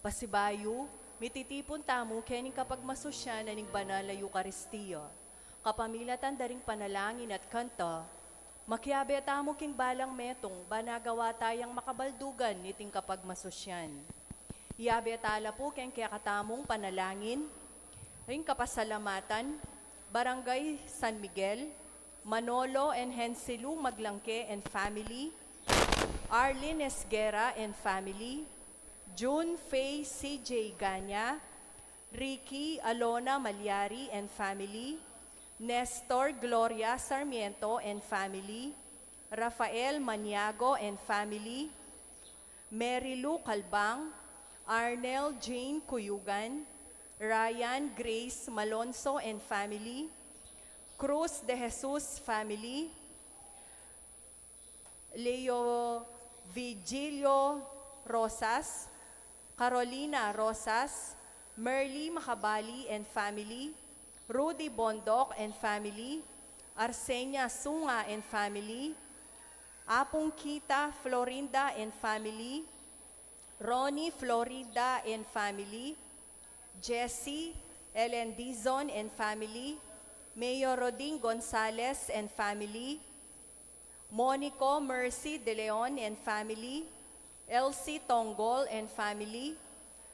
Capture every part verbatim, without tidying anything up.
Pasibayu, mititipun tamu keni king kapagmasusyan ning banal a Eukaristia. Kapamilatan da ring panalangin at kanta, makiabe tamu king balang metung, ban agawa tayang makabaldugan niting kapagmasusyan. Iabe tala pu king kekatamung panalangin, ring kapasalamatan, Barangay San Miguel, Manolo and Hensilu Maglangke and family, Arlene Esguerra and family, June Faye C J Ganya, Ricky Alona Malyari and family, Nestor Gloria Sarmiento and family, Rafael Maniago and family, Mary Lou Calbang, Arnel Jane Cuyugan, Ryan Grace Malonzo and family, Cruz de Jesus family, Leo Vigilio Rosas, Carolina Rosas, Merly Macabali and family, Rudy Bondoc and family, Arsenia Sunga and family, Apung Kita Florinda and family, Ronnie Florinda and family, Jesse Ellen Dizon and family, Mayor Rodin Gonzales and family, Monico Mercy De Leon and family, Elsie Tonggol and family,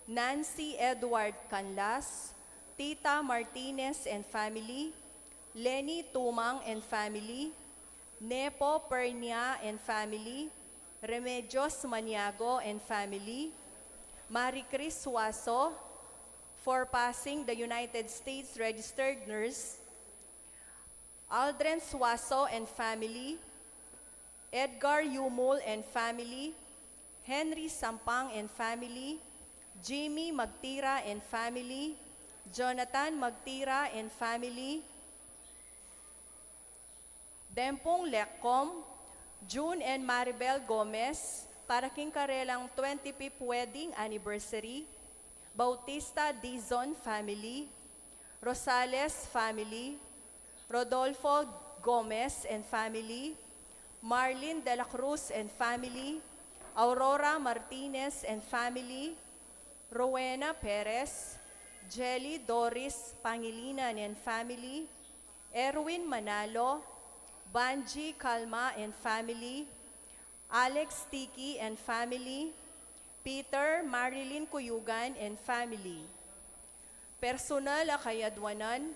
Nancy Edward Canlas, Tita Martinez and family, Lenny Tumang and family, Nepo Pernia and family, Remedios Maniago and family, Marie Chris Suazo, for passing the United States Registered Nurse, Aldrin Suazo and family, Edgar Yumul and family, Henry Sampang and family, Jimmy Magtira and family, Jonathan Magtira and family, Dempung Lekkom, June and Maribel Gomez, para king karelang twenty-fifth wedding anniversary, Bautista Dizon family, Rosales family, Rodolfo Gomez and family, Marlin de la Cruz and family, Aurora Martinez and family, Rowena Perez, Jelly Doris Pangilinan and family, Erwin Manalo, Banji Calma and family, Alex Tiki and family, Peter Marilyn Cuyugan and family. Personal a kayadwanan,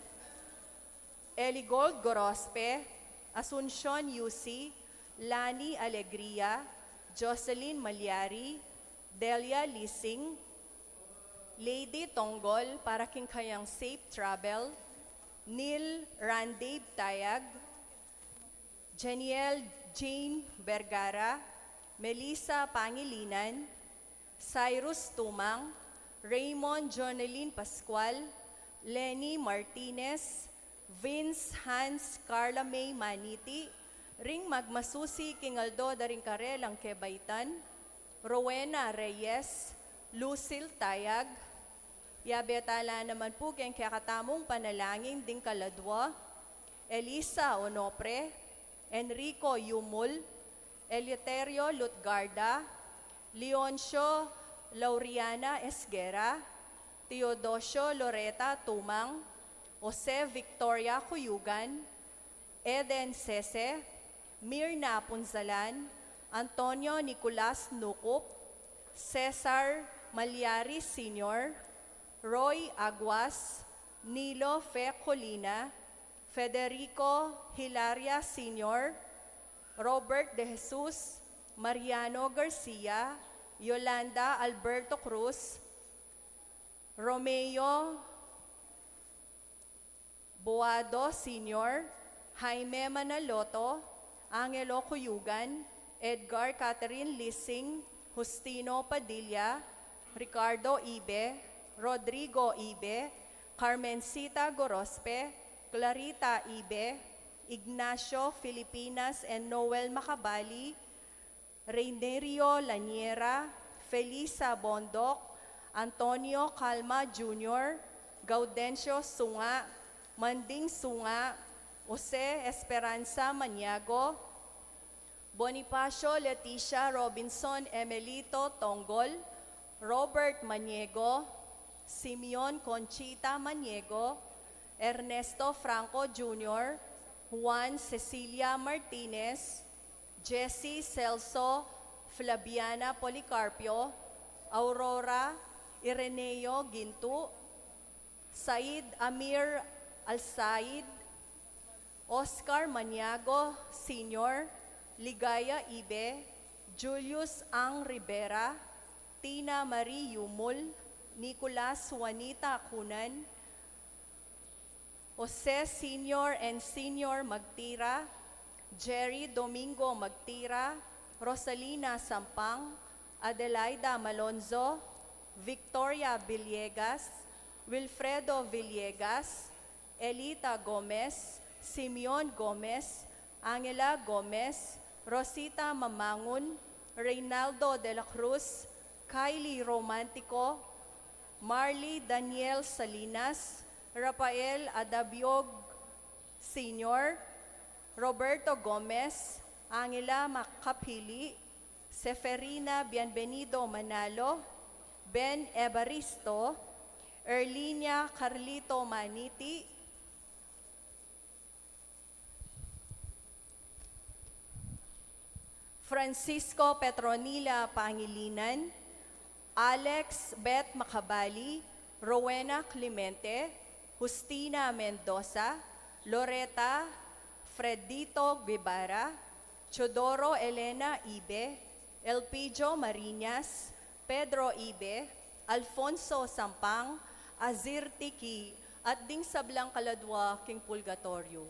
Eligold Gorospe, Asuncion Yusi, Lani Alegria, Jocelyn Malyari, Delia Lising, Lady Tonggol, para king kayang safe travel, Neil Randave Tayag, Janiel Jane Vergara, Melissa Pangilinan, Cyrus Tumang, Raymond Jonelyn Pascual, Lenny Martinez, Vince Hans, Carla May Maniti, ring magmasusi king aldo da ring karelang kebaitan, Rowena Reyes, Lucille Tayag, Yabe tala naman pu keng kekatamung panalangin ding kaladwa, Elisa Onopre, Enrico Yumul, Eleuterio Lutgarda, Leoncio Lauriana Esguerra, Teodosio Loreta Tumang, Jose Victoria Cuyugan, Eden Sese, Mirna Punzalan, Antonio Nicolas Nucup, Cesar Malyari Senior, Roy Aguas, Nilo Fe Colina, Federico Hilaria Senior, Robert De Jesus, Mariano Garcia, Yolanda Alberto Cruz, Romeo Boado Senior, Jaime Manaloto, Angelo Cuyugan, Edgar Catherine Lising, Justino Padilla, Ricardo Ibe, Rodrigo Ibe, Carmencita Gorospe, Clarita Ibe, Ignacio Filipinas and Noel Macabali, Reynerio Laniera, Felisa Bondoc, Antonio Calma Junior, Gaudencio Sunga, Manding Sunga, Jose Esperanza Maniago, Bonifacio Leticia Robinson Emelito Tonggol, Robert Maniego, Simeon Conchita Maniego, Ernesto Franco Junior, Juan Cecilia Martinez, Jesse Celso, Flaviana Policarpio, Aurora Ireneo Gintu, Said Amir Alsaid, Oscar Maniago Senior, Ligaya Ibe, Julius Ang Rivera, Tina Marie Yumul, Nicolas Juanita Cunan, Jose Senior and Senior Magtira, Jerry Domingo Magtira, Rosalina Sampang, Adelaida Malonzo, Victoria Villegas, Wilfredo Villegas, Elita Gomez, Simeon Gomez, Angela Gomez, Rosita Mamangun, Reynaldo de la Cruz, Kylie Romantico, Marley Daniel Salinas, Rafael Adabiog Senior, Roberto Gomez, Angela Macapili, Seferina Bienvenido Manalo, Ben Evaristo, Erlinia Carlito Maniti, Francisco Petronila Pangilinan, Alex Beth Macabali, Rowena Clemente, Justina Mendoza, Loreta Fredito Guevara, Teodoro Elena Ibe, Elpidio Mariñas, Pedro Ibe, Alfonso Sampang, Azir Tiki, at ding sablang kaladwa king purgatoryo.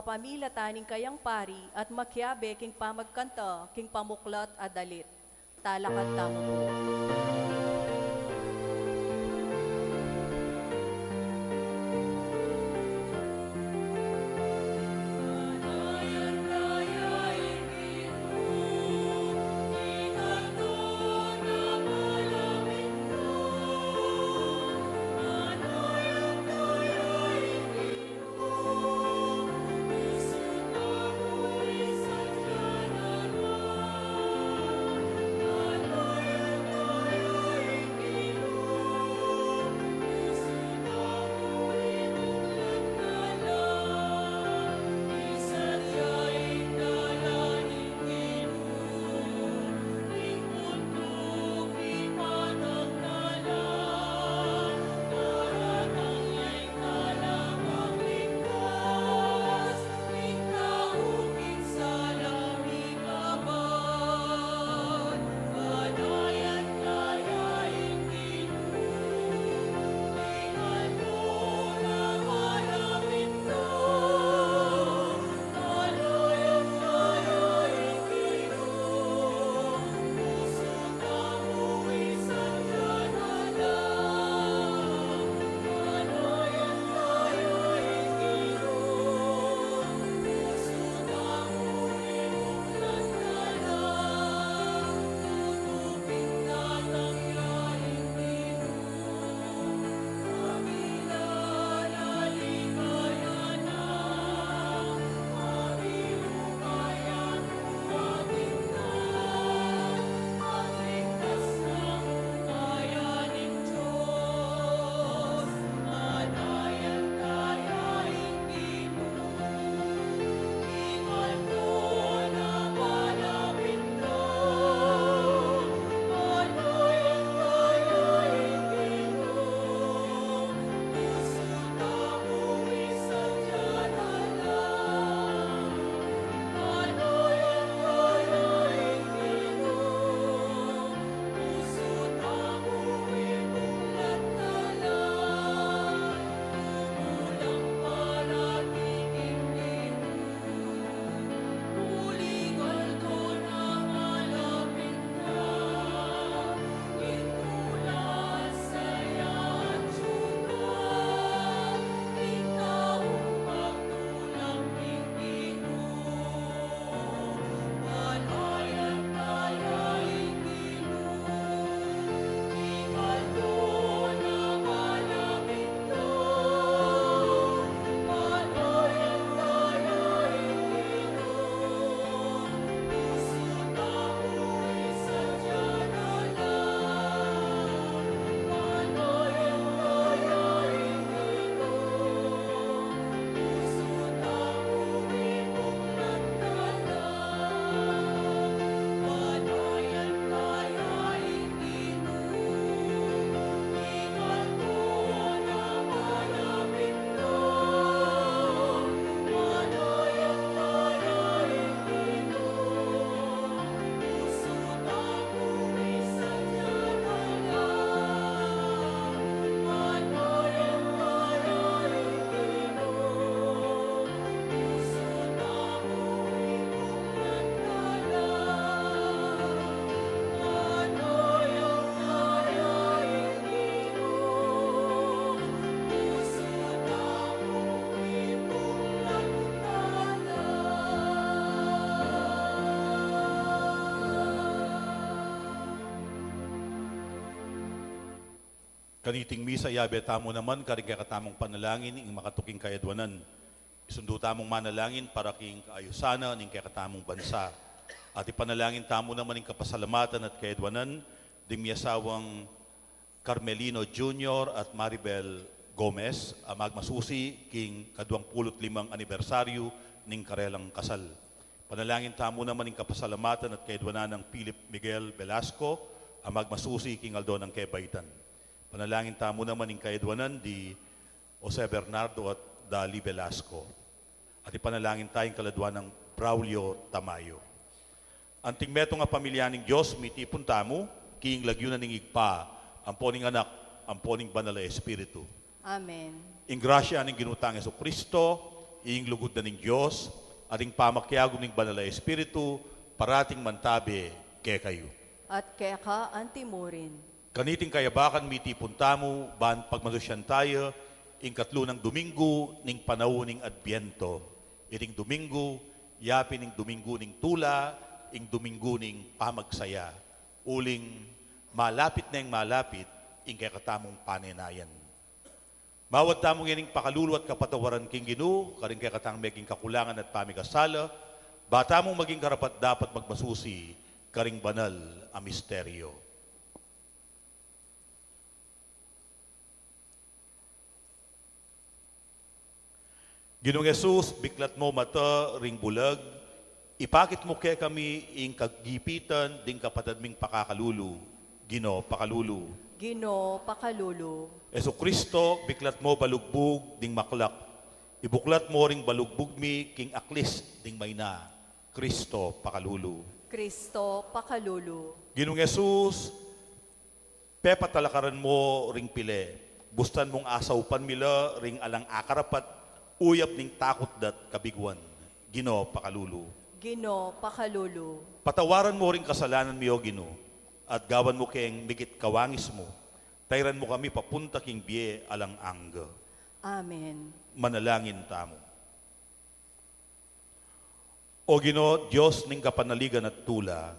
Pamilatan ning kayang pari at makiabe king pamagkanta king pamuklat a dalit. Talakad tamu pu. Kaniting misa, yabe tamu naman karing kekatamung panalangin ing makatuking kayadwanan. Isundu tamung manalangin para king kaayusan na ning kekatamung bansa. At ipanalangin tamu naman ing kapasalamatan at kayadwanan ding miasawang Carmelino Junior at Maribel Gomez, a magmasusi king kaduang pulu't limang anibersaryu ning karelang kasal. Panalangin tamu naman ing kapasalamatan at kayadwanan nang Philip Miguel Velasco, a magmasusi king aldo nang kebaitan. Panalangin tamu naman ing kayadwanan di Jose Bernardo at Dali Velasco. At ipanalangin taya ing kaladwan nang Braulio Tamayo. Anting metung a pamilya ning Dios, mitipun tamu king lagyu na ning Ibpa, ampo ning Anak, ampo ning Banal a Espiritu. Amen. Ing grasya ning Ginu tang Jesucristo, ing lugud na ning Dios, at ing pamakiagum ning Banal a Espiritu, parating mantabe kekayu. At keka antimurin. Kaniting kayabakan mitipun tamu, ban pagmasusian taya ing katlu nang Domingo ning panaun ning Adbiento. Iting Domingo, yapin ing Domingo ning Tula, ing Domingo ning Pamagsaya. Uling malapit neng malapit ing kekatamung panenayan. Mawad tamu ngening pakalulu at kapatawaran king Ginu karing kekatang meging kakulangan at pamikasala, ba tamung maging karapat-dapat magmasusi karing banal a misteryo. Ginung Jesus, biklat mo mata ring bulag, ipakit mo kekami ing kagipitan ding kapatad ming pakakalulu. Ginu, pakalulu. Ginu, pakalulu. Jesucristo, biklat mo balugbug ding maklak, ibuklat mo ring balugbug mi king aklis ding maina. Cristo, pakalulu. Cristo, pakalulu. Ginung Jesus, pepatalakaran mo ring pile, bustan mung asaupan mi la ring alang akarapat, uyab ning takut da't kabiguan. Ginu, pakalulu. Ginu, pakalulu. Patawaran mo ring kasalanan mi, O Ginu, at gawan mo keng migit kawangis mu. Tairan mo kami papunta king bie alang angga. Amen. Manalangin tamu. O Ginu, Dios ning kapanaligan at tula,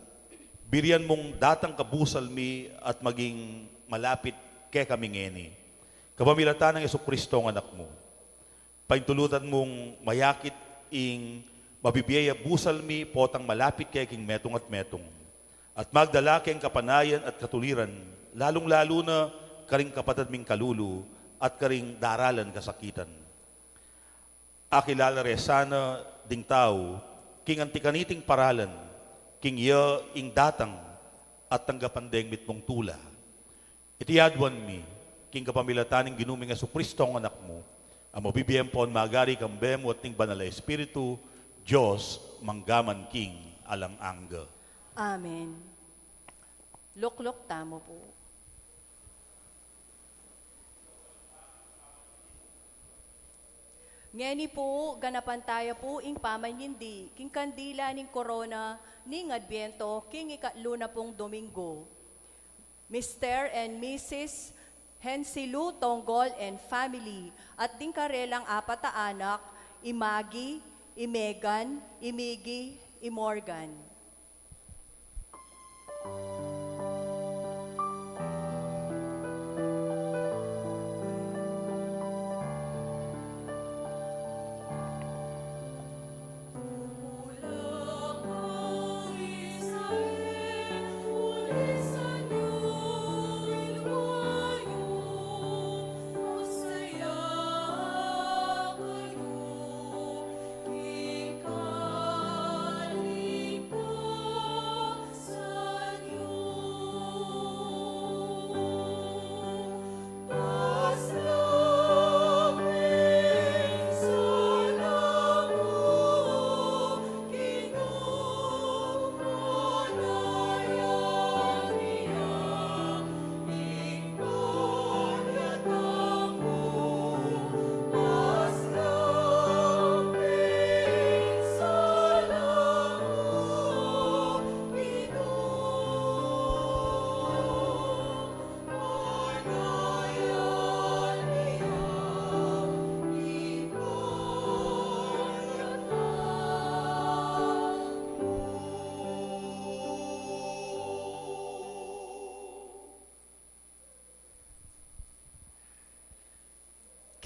birian mung datang kabusal mi at maging malapit kekami ngeni, kapamilatan nang Jesucristong Anak mu. Paintulutan mung mayakit ing mabibie ya busal mi potang malapit keka king metung at metung, at magdala keng kapanayan at katuliran, lalung-lalu na karing kapatad ming kalulu at karing daralan kasakitan. Akilala re sana ding tau king anti kaniting paralan, king iya ing datang at tanggapan deng mitmung tula. Iti aduan mi king kapamilatan ning Ginu ming Jesucristong Anak mu, a mabibie ampon magari kambe mu at ning Banal a Espiritu, Dios, mangga man king alang angga. Amen. Lukluk tamu pu. Ngeni pu, ganapan taya pu ing pamanyindi king kandila ning korona ning Adbiento king ikatlu na pung Domingo. Mister and Missus Hensilu Tonggol and family, at ding karelang apat a anak, i Maggie, i Megan, i Miggy, i Morgan.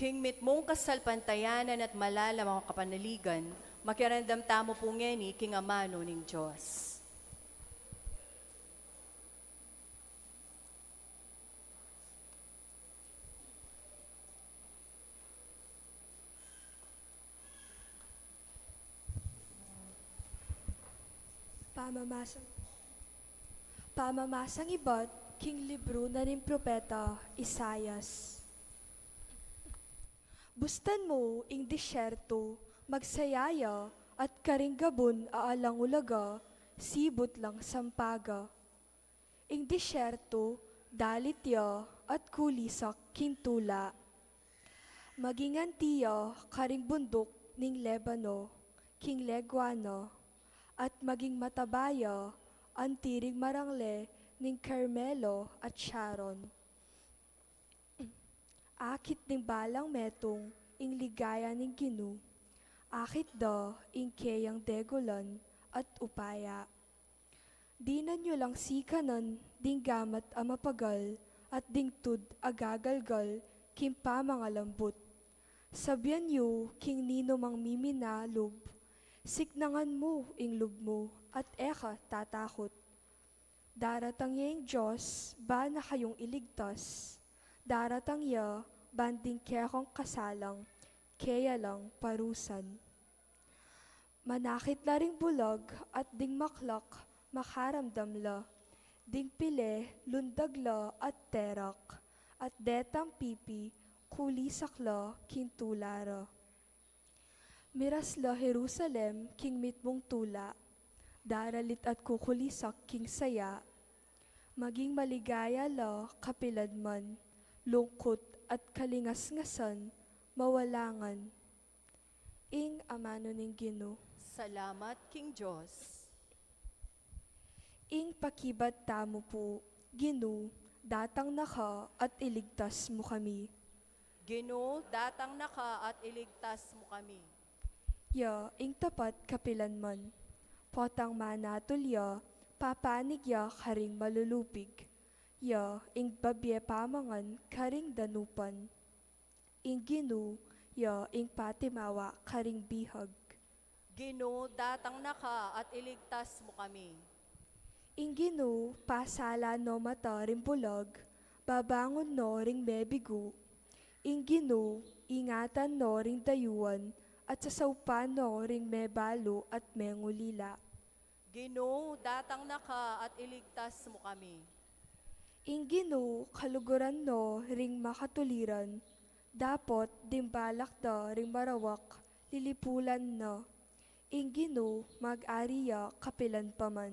King mitmung kasalpantayanan at malalam a kapanaligan, makiramdam tamu pu ngeni king amanu ning Dios. Pamamasang, pamamasang ibat king libru na ning propeta Isaias. Bustan mu ing disyertu, magsaya ya, at karing gabun a alang ulaga, sibut lang sampaga. Ing disyertu, dalit ya at kulisak king tula. Maging anti ya karing bunduk ning Lebano, king legua na, at maging mataba ya anti ring marangle ning Carmelo at Sharon. Akit ding balang metung ing ligaya ning Ginu, akit da ing keyang degulan at upaya. Dinan yu lang sikanan ding gamat a mapagal at ding tud a gagalgal king pamangalambut. Sabian yu king ninumang miminalub, siknangan mu ing lub mu at e ka tatakut. Daratang ya ing Dios, ban na kayung iligtas. Daratang ya, ban ding kekong kasalang, keya lang parusan. Manakit la ring bulag at ding maklak, makaramdam la. Ding pile, lundag la at terak. At detang pipi, kulisak la king tula ra. Miras la Jerusalem king mitmung tula, daralit at kukulisak king saya. Maging maligaya la kapilan man, lungkut at kalingasngasan, mawala ngan. Ing amanu ning Ginu. Salamat king Dios. Ing pakibat tamu pu, Ginu, datang na ka at iligtas mu kami. Ginu, datang na ka at iligtas mu kami. Ya ing tapat kapilan man. Potang manatul ya, papanig ya karing malulupig. Ya ing babie pamangan karing danupan. Ing Ginu, ya ing patimawa karing bihag. Ginu, datang na ka at iligtas mu kami. Ing Ginu, pasalan no mata ring bulag, babangun no ring mebigu. Ing Ginu, ingatan no ring dayuan, at sasaupan no ring mebalu at mengulila. Ginu, datang na ka at iligtas mu kami. Ing Ginu, kaluguran no ring makatuliran, dapot ding balak da ring marawak, lilipulan na. Ing Ginu, mag-ari ya kapilan pa man.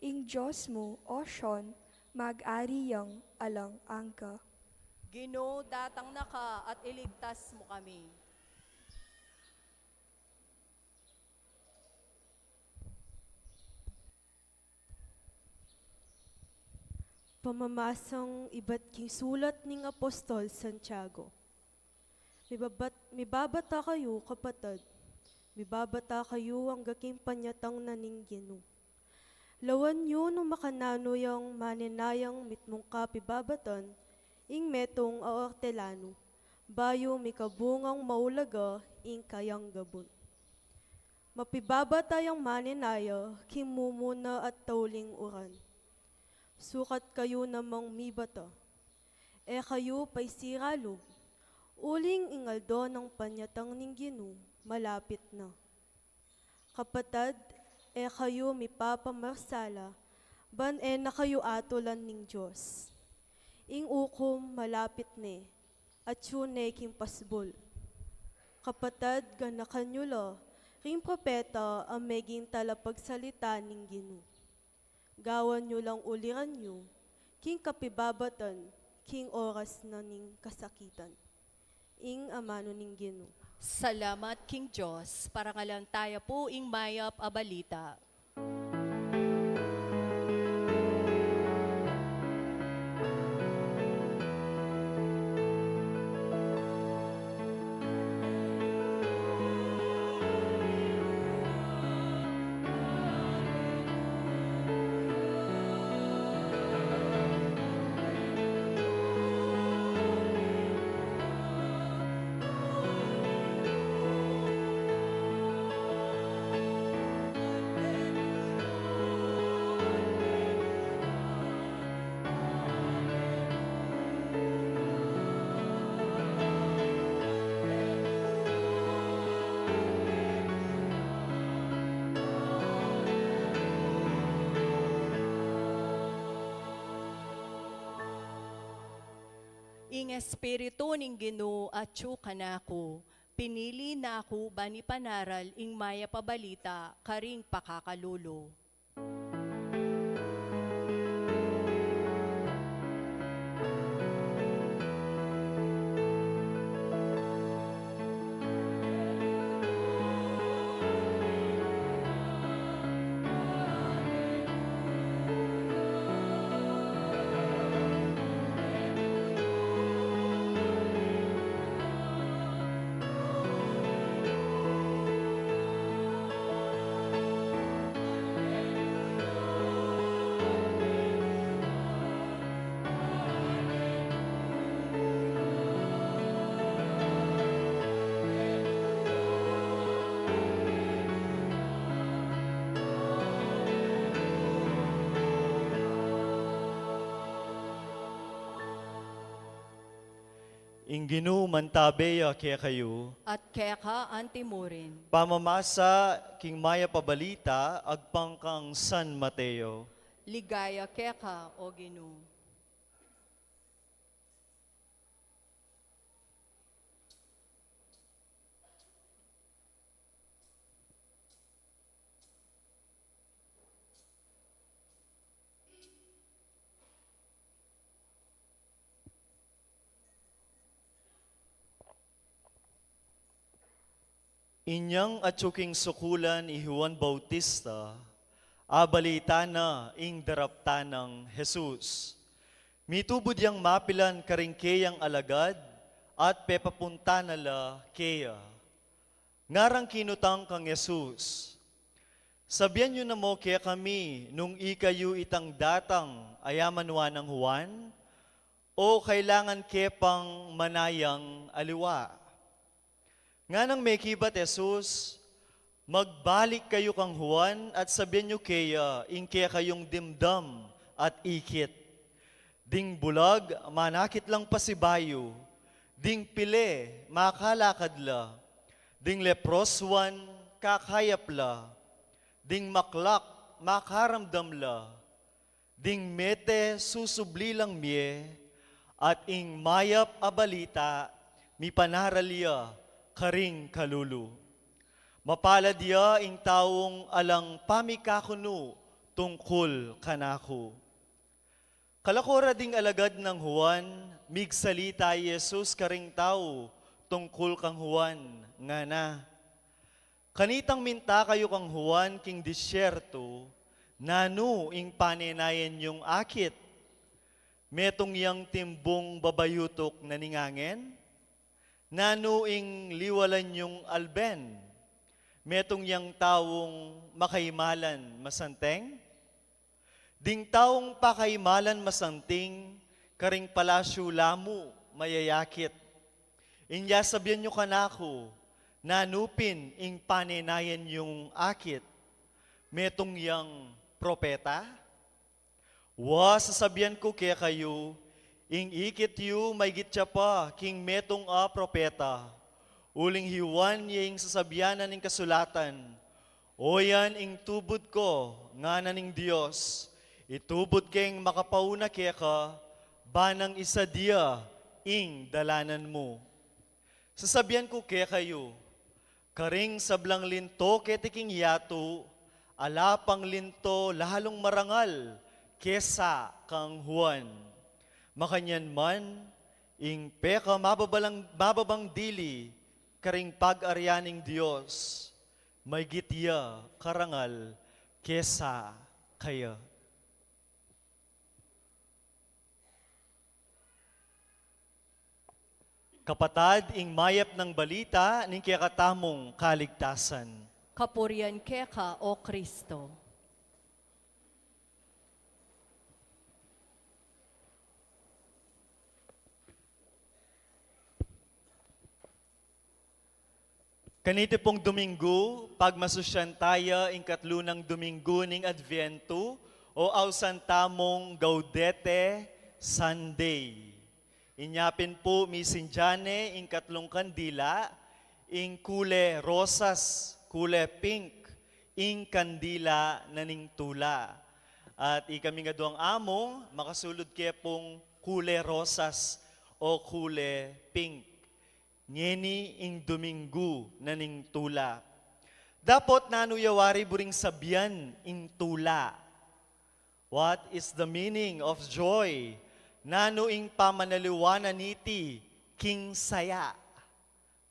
Ing Dios mu, O Sion, mag-ari yang alang angga. Ginu, datang na ka at iligtas mu kami. Pamamasang ibat king sulat ning Apostol Santiago. Mibabat-, mibabata kayu, kapatad, mibabata kayu angga king panyatang na ning Ginu. Lawan yu nung makananu yang maninayang mitmung kapibabatan ing metung a ortelanu, bayu mikabungang maulaga ing kayang gabun. Mapibabata yang maninaya king mumuna at tauling uran. Sukat kayu namang mibata, e kayu paisira lub, uling ing aldo nang panyatang ning Ginu malapit na. Kapatad, e kayu mipapamarsala, ban e na kayu atulan ning Dios. Ing ukum malapit ne, atyu ne king pasbul. Kapatad, ganakan yu la ring propeta a meging talapagsalita ning Ginu. Gawan yu lang uliran yu king kapibabatan king oras na ning kasakitan. Ing amanu ning Ginu. Salamat king Dios. Parangalan taya pu ing mayap a balita. Ing Espiritu ning Ginu atyu kanaku, pinili na ku ban ipanaral ing mayap a balita karing pakakalulu. Ing Ginu mantabe ya kekayu. At keka antimurin. Pamamasa king mayap a balita agpang kang San Mateo. Ligaya keka, O Ginu. Inyang atyu king sukulan i Juan Bautista, abalita na ing daraptan nang Jesus. Mitubud yang mapilan karing keyang alagad at pepapunta na la keya. Ngarang kinutang kang Jesus, "Sabian yu na mu kekami nung ikayu itang datang a yamanwa nang Juan, o kailangan ke pang manayang aliwa?" Nganang mekibat Jesus, "Magbalik kayu kang Juan at sabian yu keya ing kekayung dimdam at ikit. Ding bulag, manakit lang pasibayu. Ding pile, makalakad la. Ding leproswan, kakayap la. Ding maklak, makaramdam la. Ding mete, susubli lang mie. At ing mayap a balita, mipanaral ya karing kalulu. Mapalad ya ing taung alang pamikakunu tungkul kanaku." Kalako ra ding alagad nang Juan, migsalita i Jesus karing tau tungkul kang Juan, ngana, "Kanitang minta kayu kang Juan king disyertu, nanu ing panenayan yung akit? Metung yang timbung babayutuk na ning angen? Nanu ing liwalan yung alben? Metung yang taung makaimalan masanteng? Ding taung pakaimalan masanting karing palasyu la mu mayayakit. Inya sabian yu kanaku, nanu pin ing panenayan yung akit? Metung yang propeta? Wa, sasabian ku kekayu, ing ikit yu maygit ya pa king metung a propeta. Uling hi Juan ya ing sasabian na ning kasulatan, 'O yan ing tubud ku, ngana ning Dios, itubud keng makapauna keka, ban nang isadia ing dalanan mu.' Sasabian ku kekayu, karing sablang linto keti king yatu, ala pang linto lalung marangal kesa kang Juan. Makanyan man, ing peka mababalang, mababang dili karing pag-arian ning Dios, maygit ya karangal kesa kaya." Kapatad, ing mayap nang balita ning kekatamung kaligtasan. Kapurian keka, O Kristo. Kaniti pung Duminggu, pagmasusyan taya ing katlu nang Duminggu ning Adviento o ausan tamung Gaudete Sunday. Inya pin pu misindian ne ing katlung kandila, ing kule rosas, kule pink, ing kandila na ning tula. At ikaming aduang amu, makasulud ke pung kule rosas, o kule pink. Ngeni ing Duminggu na ning tula. Dapot nanu ya wari buring sabian ing tula? What is the meaning of joy? Nanu ing pamanaliwa na niti king saya?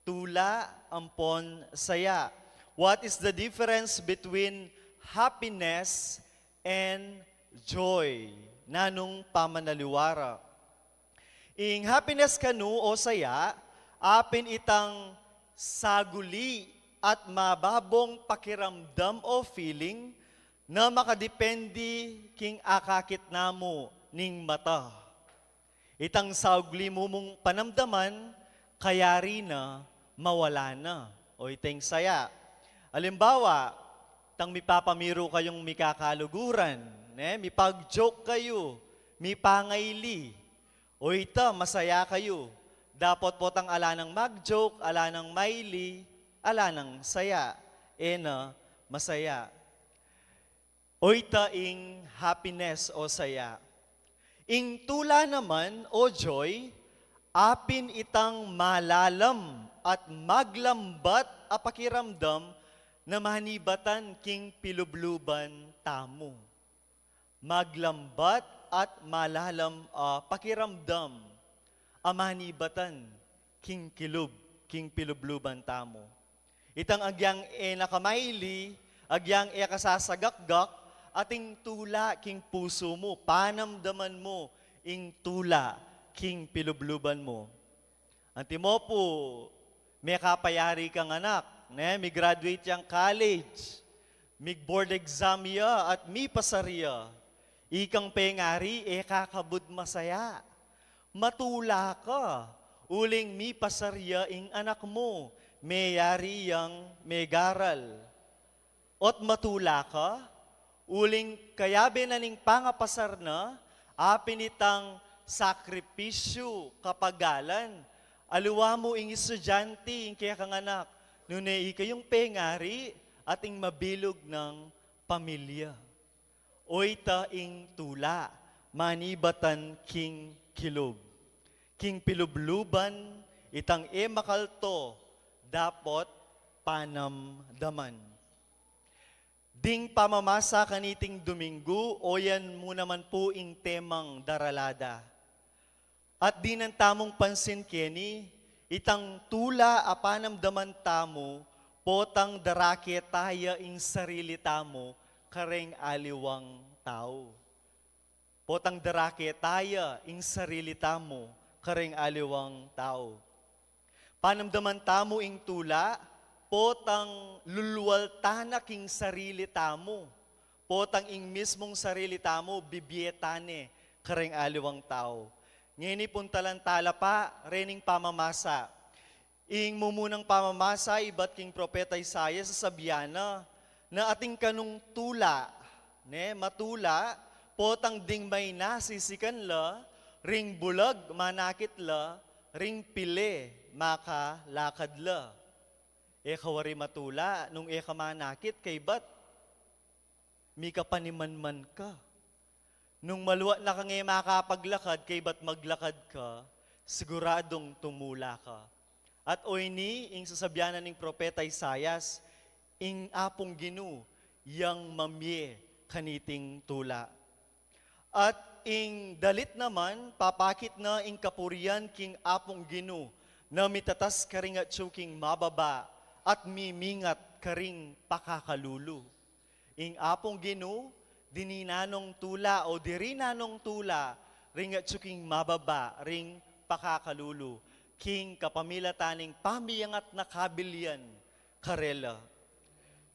Tula ampon saya. What is the difference between happiness and joy? Nanung pamanaliwa ra? Ing happiness kanu o saya, apin itang saguli at mababong pakiramdam o feeling na makadepende king akakit namu ning mata. Itang saguli mu mung panamdaman, kayari na, mawala na. O itang saya. Alimbawa, tang mipapamiru kayung mikakaluguran, ne? Mipag-joke kayu, mipangaili. O ita, masaya kayu. Dapot potang ala nang mag-joke, ala nang maili, ala nang saya. E na masaya. O ita ing happiness o saya. Ing tula naman o joy, apin itang malalam at maglambat a pakiramdam na manibatan king pilubluban tamu. Maglambat at malalam a pakiramdam a manibatan king kilub, king pilubluban tamu. Itang agyang e na ka maili, agyang e ka sasagakgak, ating tula king pusu mu, panamdaman mu ing tula king pilubluban mu. Antimo pu, mekapayari kang anak, ne, mi-graduate yang college, mig-board exam ya at mipasar ya. Ikang pengari, e ka kabud masaya. Matula ka, uling mipasar ya ing anak mu, meyari yang megaral. Ot matula ka, uling kayabe na ning pangapasar na, apin itang sakripisyu, kapagalan, aliwa mu ing estudyante, ing kekang anak, nune ikayung pengari, at ing mabilug nang pamilya. O ita ing tula, manibatan king kilub. King pilubluban, itang e makalto, dapot panamdaman. Ding pamamasa kaniting Duminggu, o yan mu naman pu ing temang daralada. At dinan tamung pansin keni, itang tula a panamdaman tamu, potang darake taya ing sarili tamu, kareng aliwang tau. Potang darake taya ing sarili tamu, kareng aliwang tau. Panamdaman tamu ing tula, potang lulwal tana king sarili tamu, potang ing mismung sarili tamu, bibie tane, kareng aliwang tau. Ngeni puntalan tala pa, rening pamamasa. Ing mumunang pamamasa ibat king propeta Isaias, sasabian na, na atin kanung tula, ne, matula, potang ding maina sisikan la, ring bulag manakit la, ring pile makalakad la. E ka wari matula, nung e ka manakit, kaybat mikapanimanman ka. Nung maluat na kang e makapaglakad, kaybat maglakad ka, siguradung tumula ka. At o ini, ing sasabian na ning propeta Isaias, ing Apung Ginu, yang mamie kaniting tula. At ing dalit naman, papakit na ing kapurian king Apung Ginu, na mitatas karing atyu king mababa, at mimingat karing pakakalulu. Ing Apung Ginu, dininan nong tula o dirinan nong tula, ring atyu king mababa, ring pakakalulu, king kapamilatan ning pamiangat na kabilian karela.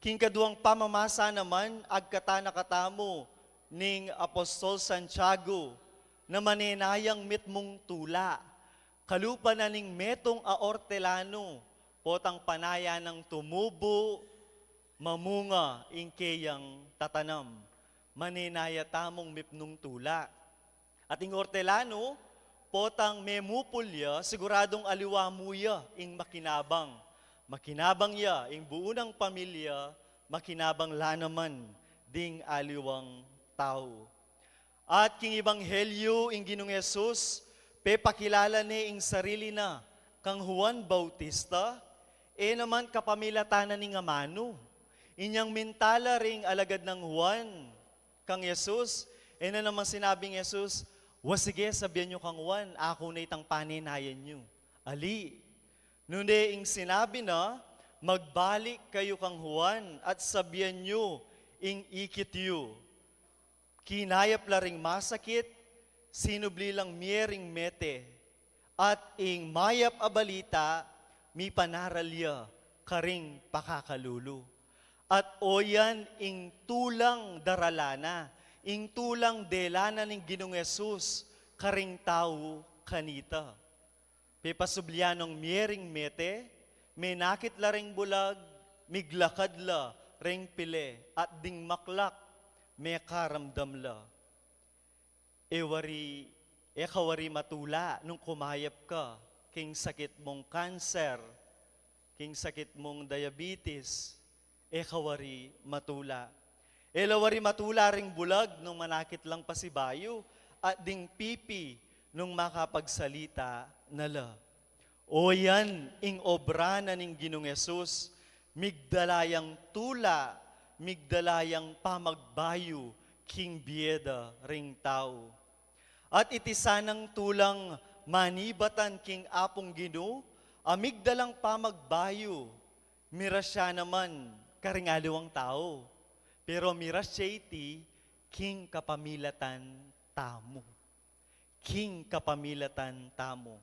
King kaduang pamamasa naman, agkatan na katamu ning Apostol Santiago, na manenayang mitmung tula, kalupa na ning metung a ortelanu, potang panaya nang tumubu, mamunga ing keyang tatanam. Manenaya tamung mipnung tula. At ing ortelanu, potang memupul ya, siguradung aliwa mu ya ing makinabang. Makinabang ya, ing buunang pamilya, makinabang la naman ding aliwang tau. At king Ebanghelyo, ing Ginung Jesus, Pepakilala ne ing sarili na kang Juan Bautista, e naman kapamilatan na ning amanu. Inyang minta la ring alagad nang Juan kang Jesus, e na naman sinabing Jesus, "Wa, sige, sabian yu kang Juan, aku na itang panenayan yu." Ali. Nune ing sinabi na, "Magbalik kayu kang Juan at sabian yu ing ikit yu. Kinayap la ring masakit, sinubli lang mie ring mete, at ing mayap a balita mipanaral ya karing pakakalulu." At oyan ing tulang darala na, ing tulang dela na ning Ginung Jesus karing tau kanita. Pepasublian nong mie ring mete, menakit la ring bulag, miglakad la ring pile, at ding maklak, mekaramdam la. E wari, e ka wari matula nung kumayap ka king sakit mung kanser, king sakit mung diabetes, e ka wari matula. E la wari matula ring bulag nung manakit lang pasibayu, at ding pipi nung makapagsalita na la. Oyan ing obra na ning Ginung Jesus, migdala yang tula, migdala yang pamagbayu king bie da ring tau. At iti sanang tulang manibatan king Apung Ginu, a migdalang pamagbayu, miras ya naman karing aliwang tau, pero miras ya iti king kapamilatan tamu. King kapamilatan tamu.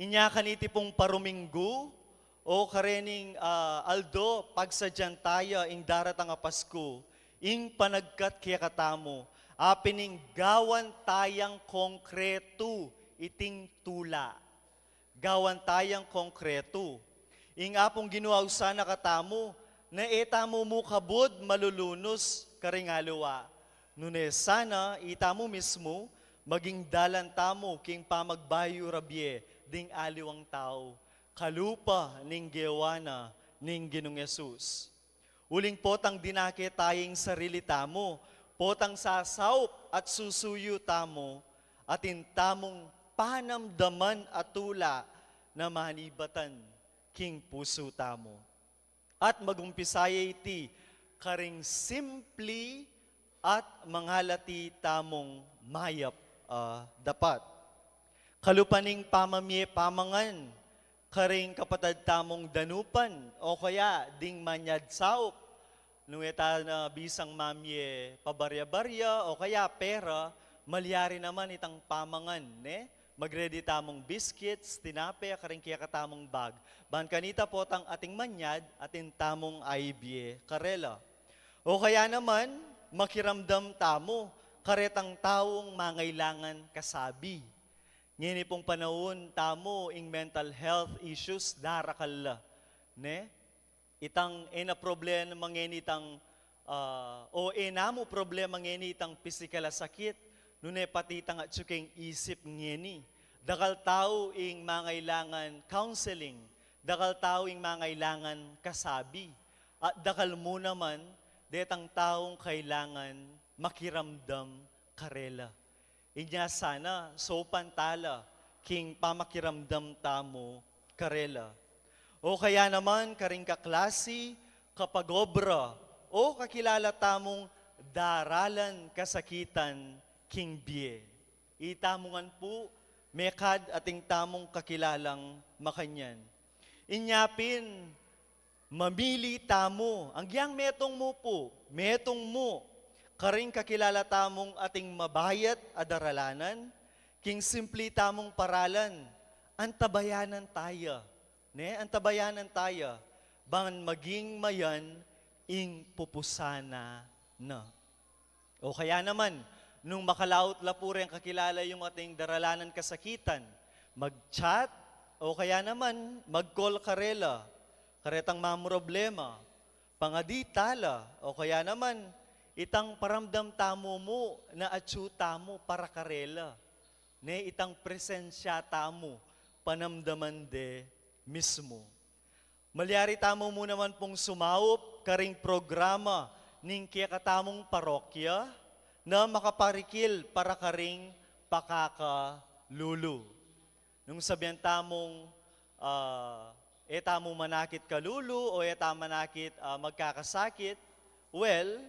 Inya kaniti pung paruminggu, o karening, ah, aldo, pagsadyan taya ing daratang a Pasku, ing panagkat kekatamu, apin ing gawan tayang konkretu iting tula. Gawan tayang konkretu. Ing Apung Ginu ausan na katamu, na e tamu mu kabud malulunus karing aliwa. Nune sana, itamu mismu, maging dalan tamu king pamagbayu ra bie ding aliwang tau, kalupa ning gewa na ning Ginung Jesus. Uling potang dinake taya ing sarili tamu, potang sasaup at susuyu tamu, atin tamung panamdaman a tula na manibatan king pusu tamu. At magumpisa ya iti karing simpli at mangalati tamung mayap a dapat. Kalupa ning pamamie pamangan karing kapatad tamung danupan, o kaya ding manyad saup, nung e ta na bisang mamie pabarya-barya, o kaya pera, malyari naman itang pamangan, ne? Mag-ready tamung biscuits, tinape, karing kekatamung bag. Ban kanita potang ating manyad, atin tamung aibie karela. O kaya naman, makiramdam tamu karetang taung mangailangan kasabi. Ngeni pung panaun tamu, ing mental health issues, darakal la, ne? Itang e na problema ngeni itang, ah, o e na mu problema ngeni itang pisikal a sakit, nune pati itang atyu king isip ngeni. Dakal tau ing mangailangan counseling, dakal tau ing mangailangan kasabi, at dakal mu naman detang taung kailangan makiramdam karela. Inya sana, saupan ta la king pamakiramdam tamu karela. O kaya naman, karing kaklasi, kapag-obra, o kakilala tamung daralan kasakitan king bie. Itamu ngan pu, mekad atin tamung kakilalang makanyan. Inya pin, mamili tamu, agyang metung mu pu, metung mu, karing kakilala tamung atin mabayat a daralanan, king simpli tamung paralan, antabayanan taya, ne? Antabayanan taya, ban maging mayan ing pupusan na. O kaya naman, nung makalaut la pu reng kakilala yung atin daralanan kasakitan, mag-chat, o kaya naman, mag-call karela, karetang mamroblema, pangadi ta la, o kaya naman, itang paramdam tamu mu na atyu tamu para karela, ne, itang presensya tamu, panamdaman de mismu. Malyari tamu mu naman pung sumaup karing programa ning kekatamung parokya na makaparikil para karing pakaka lulu. Nung sabian tamung, ah, e tamu manakit kalulu o e tamu manakit, ah, magkakasakit, well,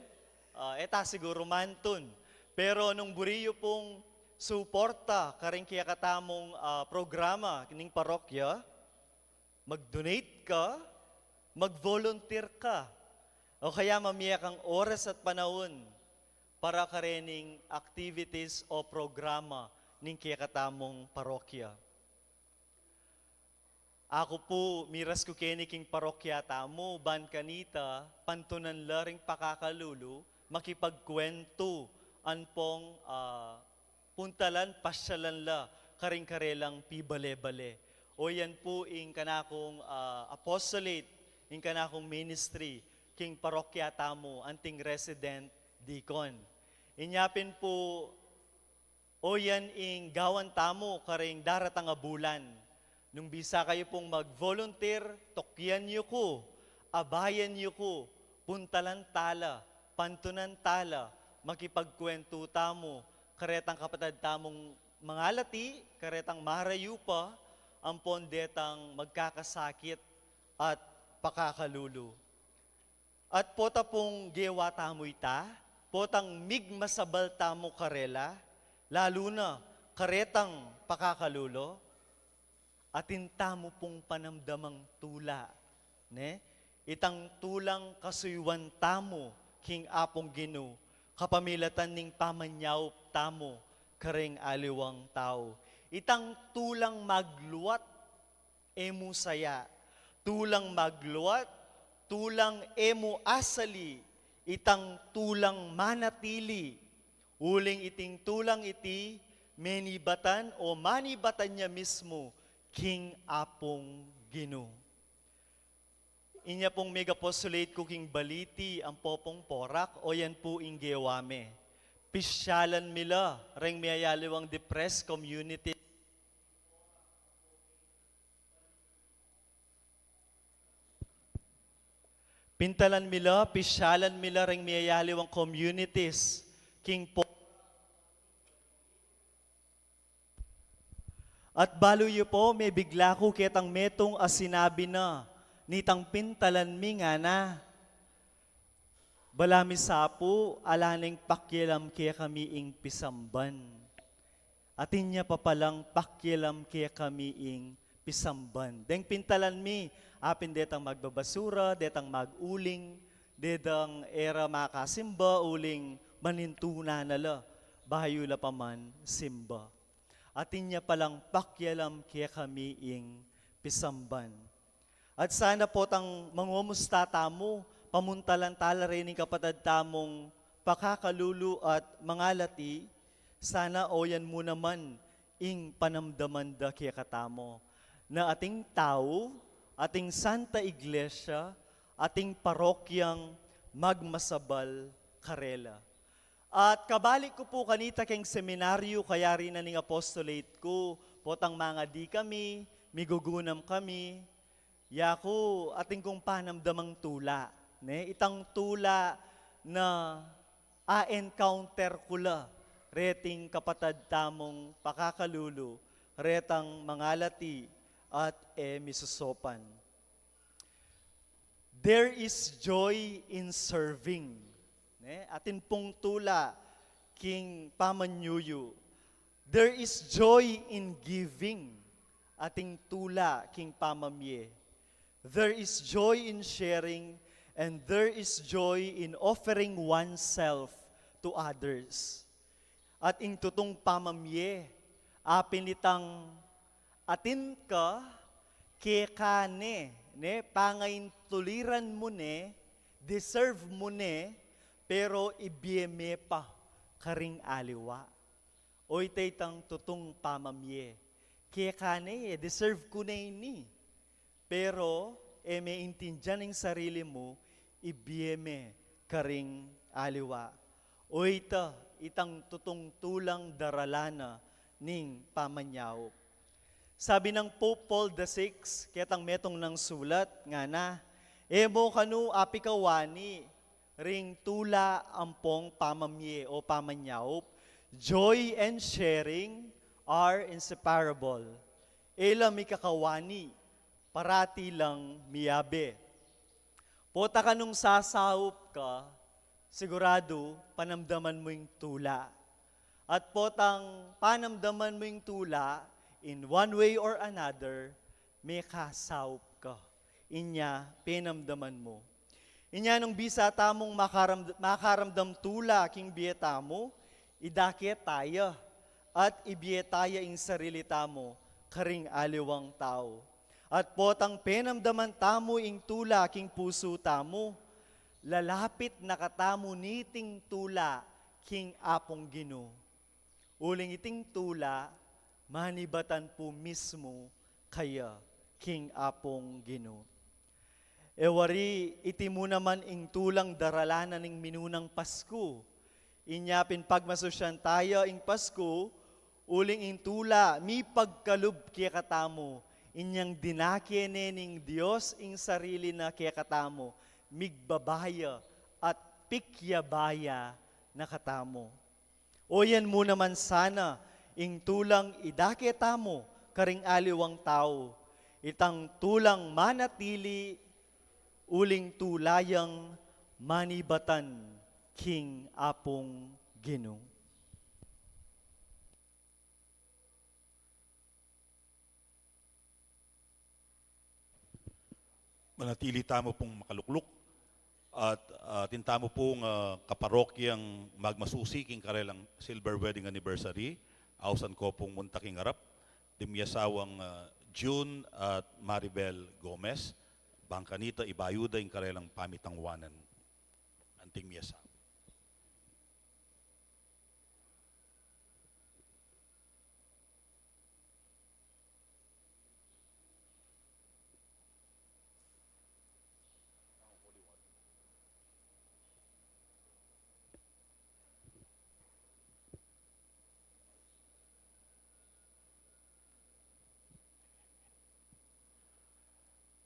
ah, e ta siguru mantun. Pero nung buri yu pung suporta karing kekatamung, ah, programa ning parokya, mag-donate ka, mag-volunteer ka, o kaya mamie kang oras at panaun para karening activities o programa ning kekatamung parokya. Aku pu, miras ku keni king parokya tamu, ban kanita, pantunan la ring pakakalulu, makipagkwentu, ampong, ah, puntalan, pasyalan la karing karelang pibale-bale. O yan pu ing kanakung, ah, apostolate, ing kanakung ministry, king parokya tamu, anting resident deacon. Inya pin pu, o yan ing gawan tamu karing daratang a bulan. Nung bisa kayu pung mag-volunteer, tukyan yu ku, abayan yu ku, puntalan tala, pantunan tala, makipagkwentu tamu, karetang kapatad tamung mangalati, karetang marayu pa, ampon detang magkakasakit at pakakalulu. At pota pung gewa tamu ita, potang migmasabal tamu karela, lalu na karetang pakakalulu, atin tamu pung panamdamang tula, ne? Itang tulang kasuyuan tamu king Apung Ginu, kapamilatan ning pamanyaup tamu karing aliwang tau. Itang tulang magluat, e mu saya. Tulang magluat, tulang e mu asali, itang tulang manatili. Uling iting tulang iti, menibatan o manibatan ya mismu king Apung Ginu. Inya pung meg-apostolate ku king Balite ampo pung Porac, o yan pu ing gewa me. Pisyalan mi la reng miyayaliwang depressed community. Pintalan mi la, pisyalan mi la reng miyayaliwang communities king po-, at balu yu pu, mebigla ku ketang metung a sinabi na nitang pintalan mi, ngana, bala mi sa pu, ala neng pakialam kekami ing pisamban. Atin ya pa palang pakialam kekami ing pisamban. Deng pintalan mi, apin detang magbabasura, detang mag-uling, detang e ra makasimba, uling manintuna na la, bayu la pa man simba. Atin ya palang pakialam kekami ing pisamban. At sana potang mangumusta tamu, pamuntalan tala reng kapatad tamung pakakalulu at mangalati, sana o yan mu naman ing panamdaman da kekatamu, na ating tau, ating Santa Iglesia, ating parokyang magmasabal karela. At kabalik ku pu kanita keng seminaryo, kayari na ning apostolate ku, potang mangadi kami, migugunam kami, yaku, atin kung panamdamang tula, ne? Itang tula na a-encounter ku la, reting kapatad tamung pakakalulu, retang mangalati at e misusopan. There is joy in serving. Ne? Atin pung tula king pamanyuyu. There is joy in giving. Atin tula king pamamie. There is joy in sharing, and there is joy in offering oneself to others. At ing tutung pamamie, apin itang atin ka, keka ne, ne, pangaintuliran mu ne, deserve mu ne, pero ibie me pa karing aliwa. O ita itang tutung pamamie. Keka ne, e, deserve ku ne ini. Pero, e me intindian ing sarili mu, ibie me karing aliwa. O ita, itang tutung tulang darala na ning pamanyaup. Sabi nang Pope Paul the Sixth, ketang metung nang sulat, ngana, e mu kanu apikawani ring tula ampong pamamie o pamanyaup, joy and sharing are inseparable. E la mikakawani, parati lang miyabe. Pota kanung sasaup ka, siguradu panamdaman mu ing tula. At potang panamdaman mu ing tula, in one way or another, mekasaup ka. Inya penamdaman mu. Inya nung bisa tamung makaram-, makaramdam tula king bie tamu, idake taya, at ibie taya ing sarili tamu karing aliwang tau. At potang penamdaman tamu ing tula king pusu tamu, lalapit na katamu niting tula king Apung Ginu. Uling iting tula, manibatan pu mismu kaya king Apung Ginu. E wari, iti mu naman ing tulang daralanan ning minunang Pasku. Inya pin pagmasusyan taya ing Pasku, uling ing tula mipagkalub kekatamu, inyang dinake ne ning Dios ing sarili na kekatamu, migbabaya at pikyabaya na katamu. Oyan mu naman sana ing tulang idake tamu karing aliwang tau, itang tulang manatili uling tula yang manibatan king Apung Ginu. Manatili tamu pung makalukluk at, ah, atin tamu pung, ah, kaparokyang magmasusi king karelang silver wedding anniversary. Ausan ko pung munta king arap ding miasawang, ah, June at Maribel Gomez. Bang kanita ibayu da ing karelang pamitangwanan anting miasawa.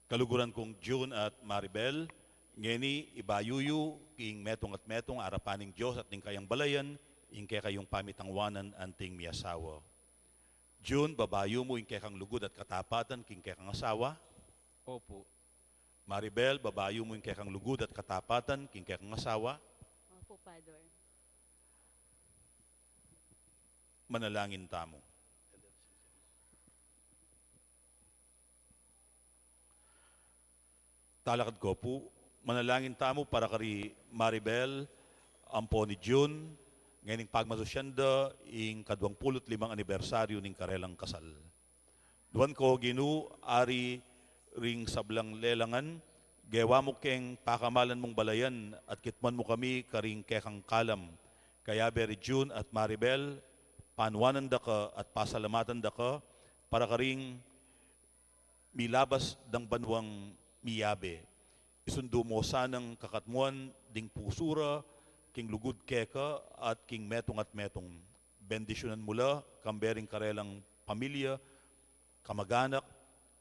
Kaluguran kung June at Maribel, ngeni ibayu yu king metung at metung arapan ning Dios at ning kayang balayan, ing kekayung pamitangwanan anting miasawa. June, babayu mu ing kekang lugud at katapatan king kekang asawa? Opo. Maribel, babayu mu ing kekang lugud at katapatan king kekang asawa? Opo, Father. Manalangin tamu. Talakad ko pu, manalangin tamu para kari Maribel ampo ni June, ngening pagmasusyan da ing kaduang pulu't limang anibersaryu ning karelang kasal. Nuan ko, Ginu, Ari ring sablang lelangan, gewa mu keng pakamalan mung balayan at kitmuan mu kami karing kekang kalam. Kayabe ri June at Maribel, panuanan da ka at pasalamatan da ka para karing milabas dang banuang miyabe. Isundu mu sanang kakatmuan ding pusu ra king lugud keka at king metung at metung. Bendisyunan mu la kambe ring karelang pamilya, kamag-anak,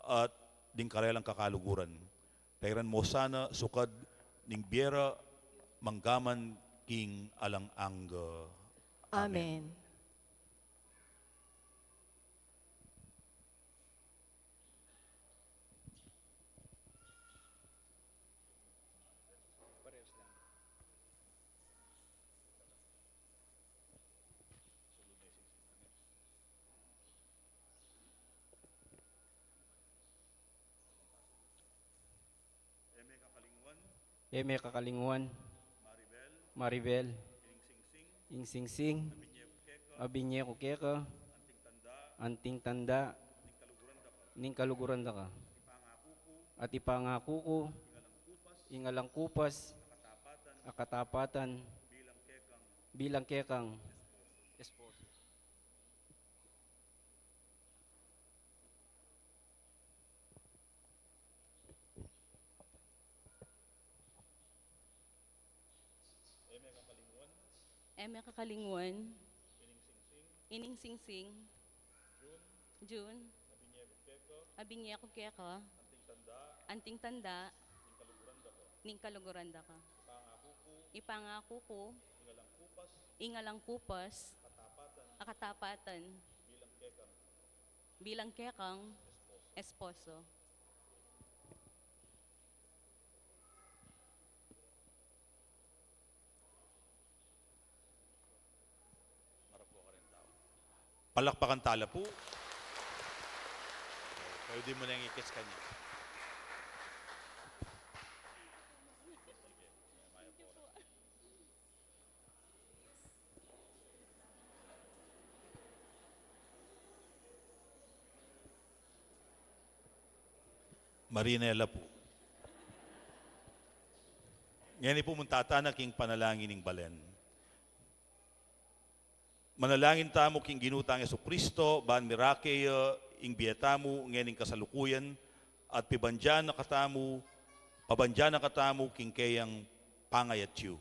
at ding karelang kakaluguran. Tairan mu sana sukad ning bie ra manggaman king alang angga. Amen. Amen. E me kakalinguan. Maribel. Ing singsing. A binye ku keka. Anting tanda. Ning kaluguran da ka. At ipangaku ku. Ing alang kupas. A katapatan. Bilang kekang. Esposo. E me kakalinguan. Ining singsing. June. A binye ku keka. Anting tanda. Ning kaluguran da ka. Ipangaku ku. Ing alang kupas. A katapatan. bilang kekang esposo. Palakpakan tala pu. Pwede mu neng ikis kanya. Marinela pu. Ngeni pu, munta tana king panalangin ning balen. Manalangin tamu king Ginu tang Jesucristo, ban mirake ya ing bie tamu ngening kasalukuyan, at pibandian na katamu, pabandian na katamu king keyang pangayatyu.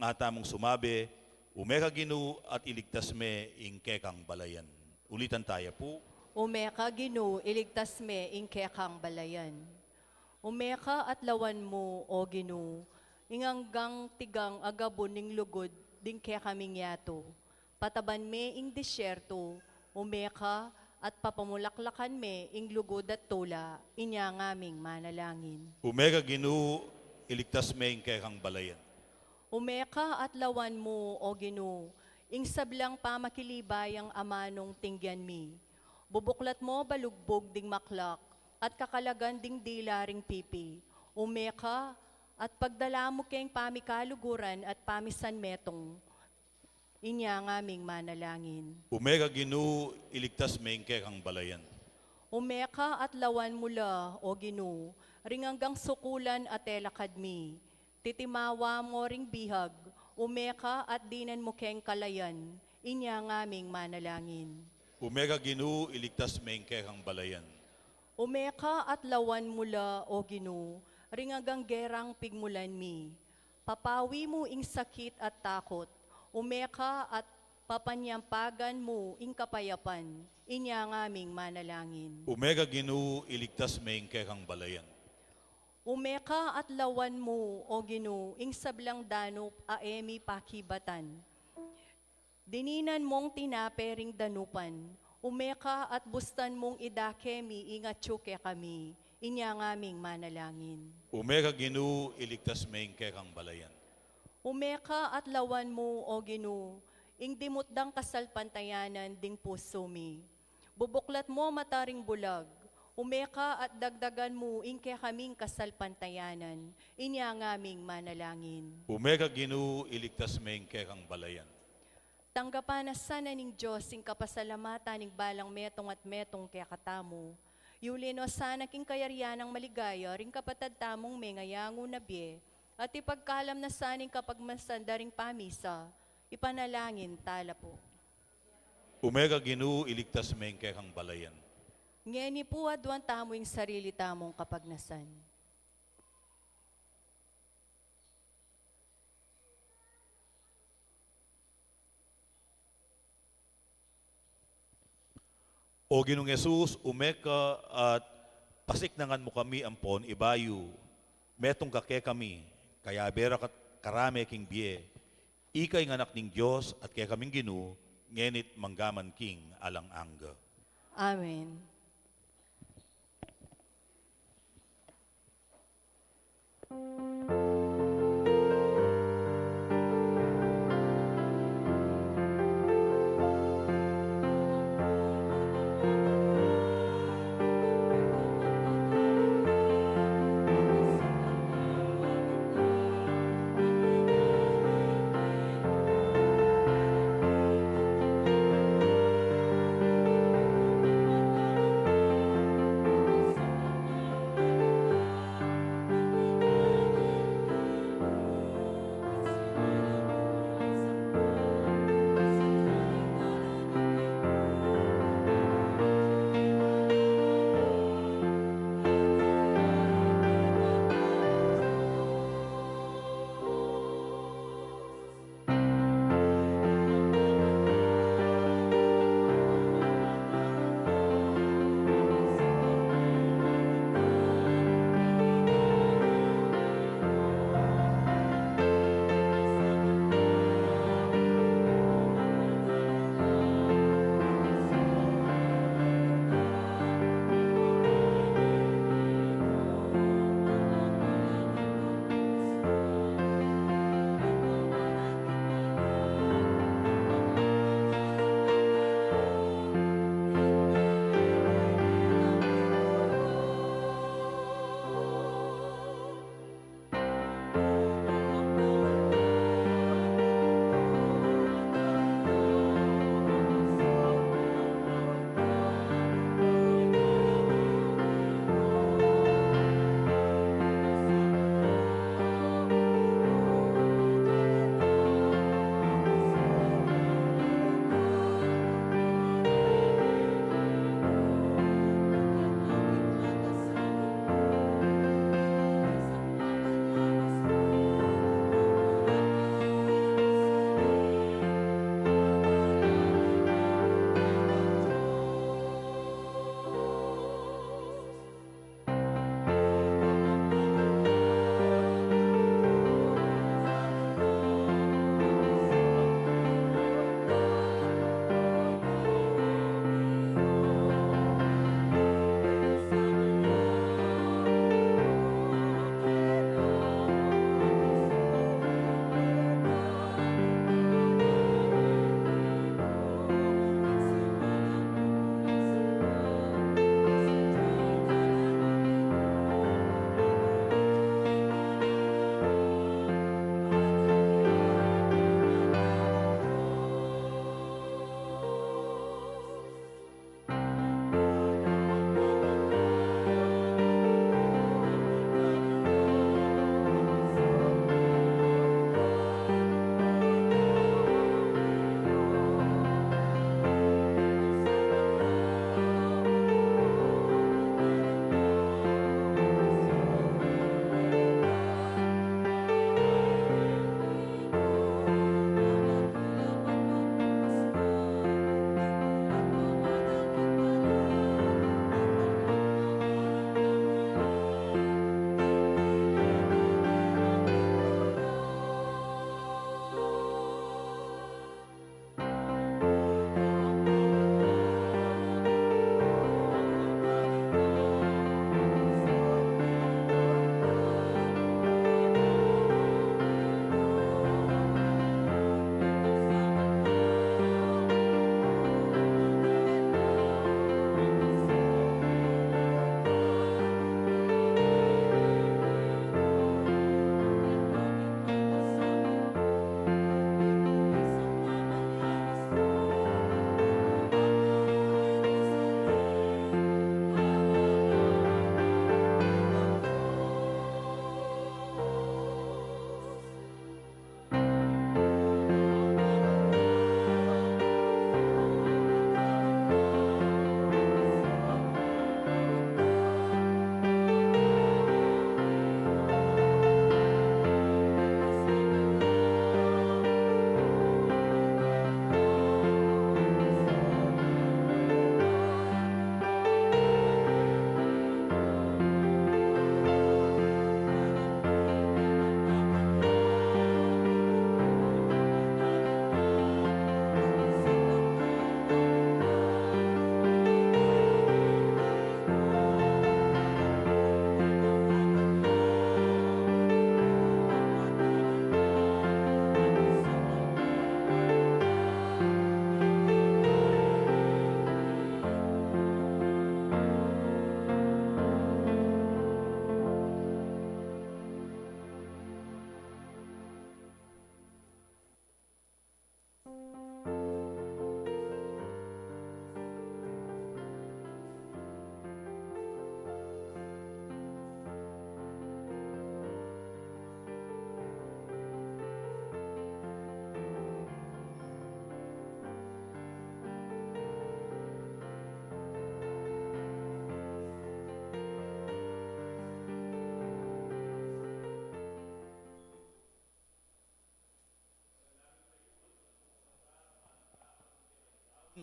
Nga tamung sumabi, "Ume ka, Ginu, at iligtas me ing kekang balayan." Ulitan taya pu. "Ume ka, Ginu, iligtas me ing kekang balayan." Ume ka at lawan mu, O Ginu, ing anggang tigang a gabun ning lugud ding kekaming yatu. Pataban me ing disyertu, ume ka at papamulaklakan me ing lugud at tula, inya ngaming manalangin. Ume ka, Ginu, iligtas me ing kekang balayan. Ume ka at lawan mu, O Ginu, ing sablang pamakilibayang amanung tinggian mi. Bubuklat mo balugbug ding maklak, at kakalagan ding dila ring pipi. Ume ka, at pagdala mu keng pamikaluguran at pamisanmetung. Inya ngaming manalangin. Ume ka, Ginu, iligtas me ing kekang balayan. Ume ka at lawan mu la, O Ginu, ring anggang sukulan at e lakad mi. Titimawa mo ring bihag, ume ka at dinan mu keng kalayan, inya ngaming manalangin. Ume ka, Ginu, iligtas me ing kekang balayan. Ume ka at lawan mu la, O Ginu, ring anggang gerang pigmulan mi. Papawi mu ing sakit at takut, ume ka at papanyampagan mu ing kapayapan, inya ngaming manalangin. Ume ka, Ginu, iligtas me ing kekang balayan. Ume ka at lawan mu, O Ginu, ing sablang danup a e mi pakibatan. Dininan mung tinape ring danupan, ume ka at bustan mung idake mi ing atyu kekami, inya ngaming manalangin. Ume ka, Ginu, iligtas me ing kekang balayan. Ume ka at lawan mu, O Ginu, ing dimutdang kasalpantayanan ding pusu mi. Bubuklat mu mata ring bulag, ume ka at dagdagan mu ing kekaming kasalpantayanan, inya ngaming manalangin. Ume ka, Ginu, iligtas me ing kekang balayan. Tanggapan na sana ning Dios ing kapasalamatan ning balang metung at metung kekatamu. Yuli no sana king kayarian nang maligaya ring kapatad tamung mengayangu na bie, at ipagkalam na sana ing kapagnasan da ring pamisa. Ipanalangin tala pu. Ume ka, Ginu, iligtas me ing kekang balayan. Ngeni pu, aduan tamu ing sarili tamung kapagnasan. O Ginung Jesus, ume ka at pasiknangan mu kami ampon ibayu, metung ka kekami, kayabe ra ka karame king bie. Ika ing Anak ning Dios at kekaming Ginu, ngeni't manggaman king alang angga. Amen.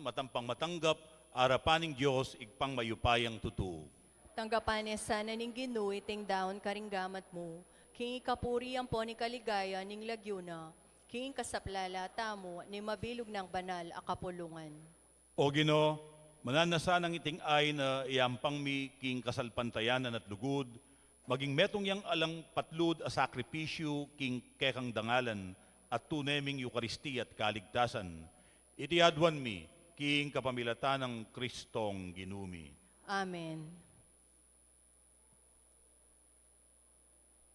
matampang matanggap arapan ning Dios Ibpang mayupayang tutu. Tanggapan ne sana ning Ginu iting daun karing gamat mu, king ikapuri ampon ikaligaya ning lagyu na, king kasaplala tamu ning mabilug nang banal a kapulungan. O Ginu, mananu na sanang iting ain a iampang mi king kasalpantayanan at lugud, maging metung yang alang patlud a sakripisyu king kekang dangalan at tune ming Eukaristia at kaligtasan. Iti aduan mi king kapamilatan nang Kristong Ginu mi. Amen.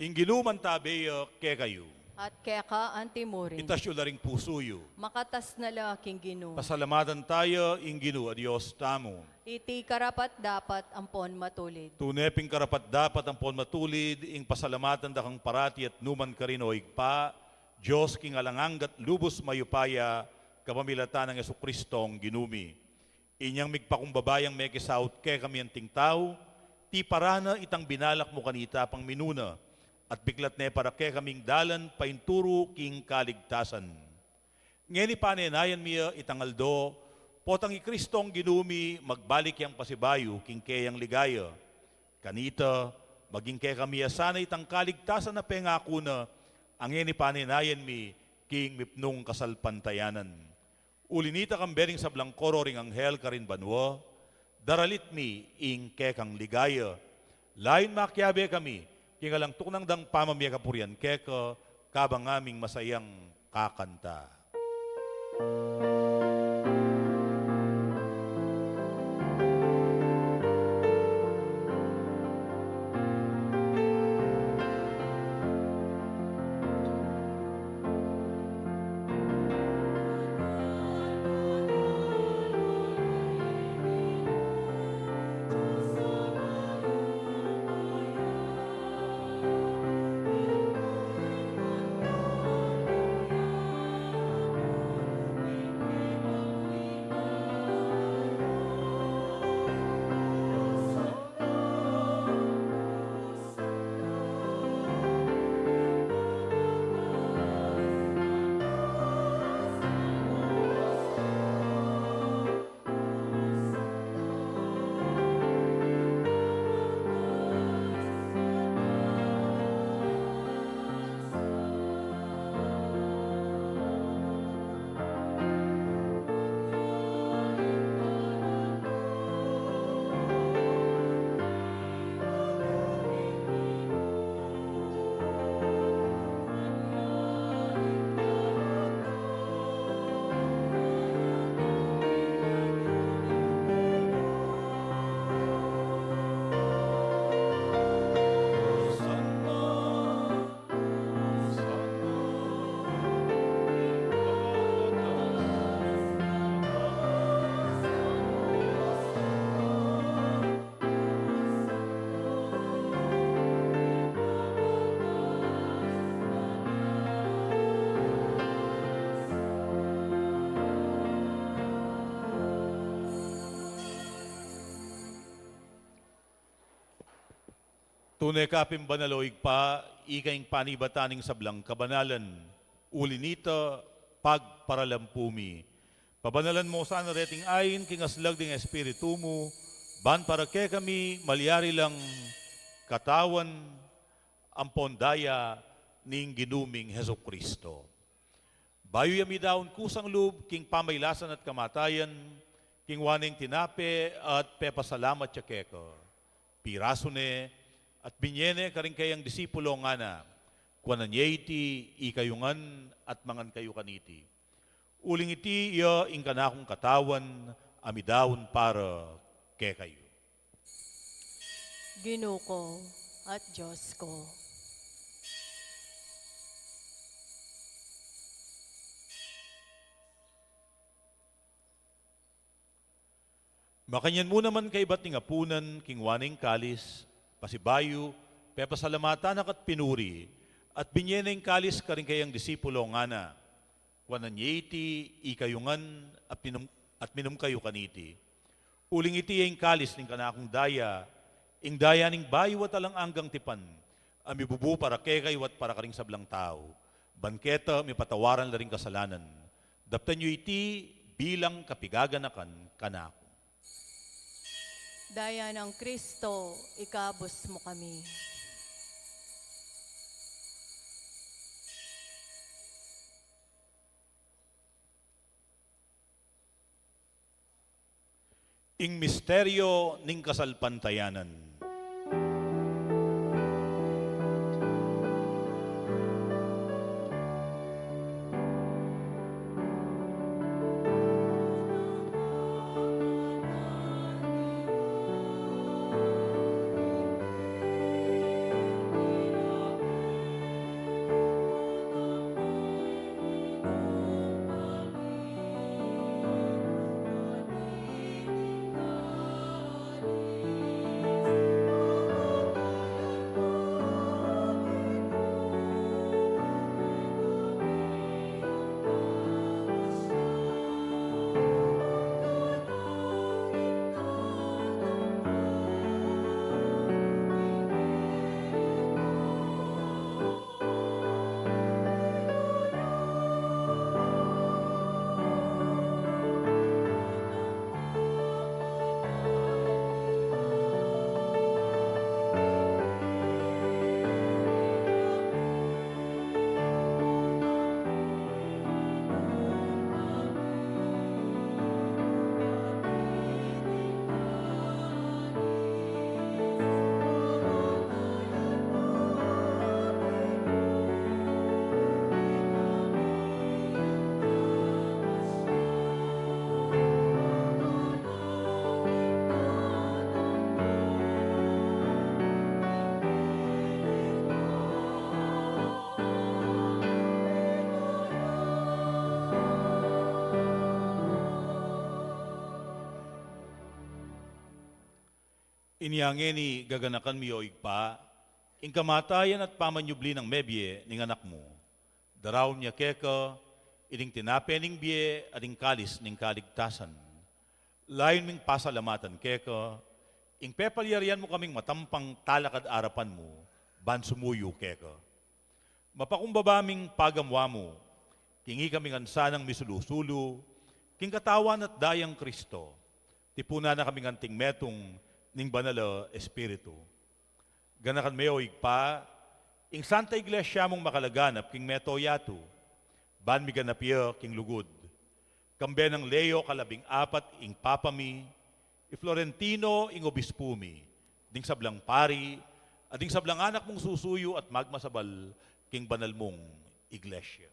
Ing Ginu mantabe ya kekayu. At keka antimurin. Itas yu la ring pusu yu. Makatas na la king Ginu. Pasalamatan taya ing Ginu a Dios tamu. Iti karapat-dapat ampon matulid. Tune ping karapat-dapat ampon matulid ing pasalamatan da kang parati at numan karin, o Ibpa, Dios king alang angga at lubus mayupaya, kapamilatan nang Jesukristong Ginu mi. Inyang migpakumbaba yang mekisaut kekami anting tau, tiparan na itang binalak mu kanita pang minuna, at biklat ne para kekaming dalan painturu king kaligtasan. Ngeni panenayan mi ya itang aldo, potang i Kristong Ginu mi magbalik yang pasibayu king keyang ligaya. Kanita, maging kekami ya sana itang kaligtasan a pengaku na, a ngeni panenayan mi king mipnung kasalpantayanan. Uli nita, kambe ring sablang koro ring anghel karin banua, daralit mi ing kekang ligaya. Layun makiabe kami king alang tuknang dang pamamie kapurian keka, kabang aming masayang kakanta. Tune ka pin banal, o Ibpa, ika ing panibatan ning sablang kabanalan. Uli nita, pagparalampu mi. Pabanalan mo sana reting ain king aslag ding Espiritu mu, ban para kekami malyari lang katawan ampon daya ning Ginu ming Jesucristo. Bayu ya midaun kusang lub king pamailasan at kamatayan, kingwa neng tinape at pepasalamat ya keka. Pirasu ne at binye ne karing kayang disipulo, ngana: Kuanan ye iti ikayu ngan at mangan kayu kaniti. Uling iti ya ing kanakung katawan a midaun para kekayu. Ginu ko at Dios ko. Makanyan mu naman kaybat ning apunan, kingwa ne ing kalis, pasibayu, pepasalamatan na ka at pinuri, at binye ne ing kalis karing kayang disipulo, ngana: Kuanan ye iti ikayu ngan at minum, at minum kayu kaniti. Uling iti ya ing kalis ning kanakung daya, ing daya ning bayu at alang anggang tipan, a mibubu para kekayu at para karing sablang tau. Ban keta mipatawaran la ring kasalanan. Daptan yu iti bilang kapigaganakan kanaku. Daya nang Kristo, ikabus mu kami. Ing misteryo ning kasalpantayanan. Inya ngeni gaganakan mi, o Ibpa, ing kamatayan at pamanyubli nang mebie ning Anak mu. Daraun mi keka ining tinape ning bie at ing kalis ning kaligtasan. Layun ming pasalamatan keka ing pepalyarian mu kaming matampang talakad arapan mu ban sumuyu keka. Mapakumbaba ming pagamu-amu king ikami ngan sanang misulu-sulu king katawan at dayang Kristo. Tipunan na kaming anting metung ning Banal a Espiritu. Ganakan me, o Ibpa, ing Santa Iglesia mung makalaganap king mabilug a yatu, ban miganap ya king lugud. Kambe nang Leo kalabing-apat ing Papa mi, i Florentino ing Obispu mi, ding sablang pari, at ding sablang anak mung susuyu at magmasabal king banal mung Iglesia.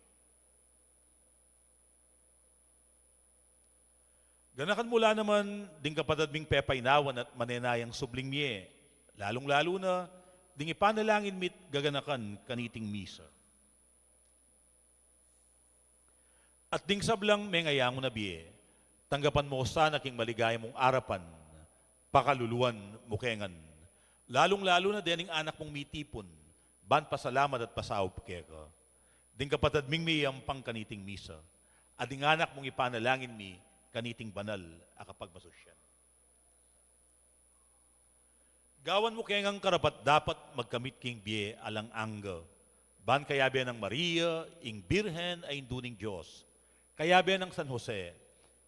Ganakan mu la naman ding kapatad ming pepainawan at manenayang subling mie, lalung-lalu na ding ipanalangin mi't gaganakan kaniting misa. At ding sablang mengayangu na bie, tanggapan mu sana king maligaya mung arapan, pakaluluan mu ke ngan. Lalung-lalu na dening anak mung mitipun ban pasalamat at pasaup keka. Ding kapatad ming miyayampang kaniting misa, at ding anak mung ipanalangin mi kaniting banal a kapagmasusyan. Gawan mu ke ngang karapat-dapat magkamit king bie alang angga, ban kayabe nang Maria, ing Birhen a Indu ning Dios, kayabe nang San Jose,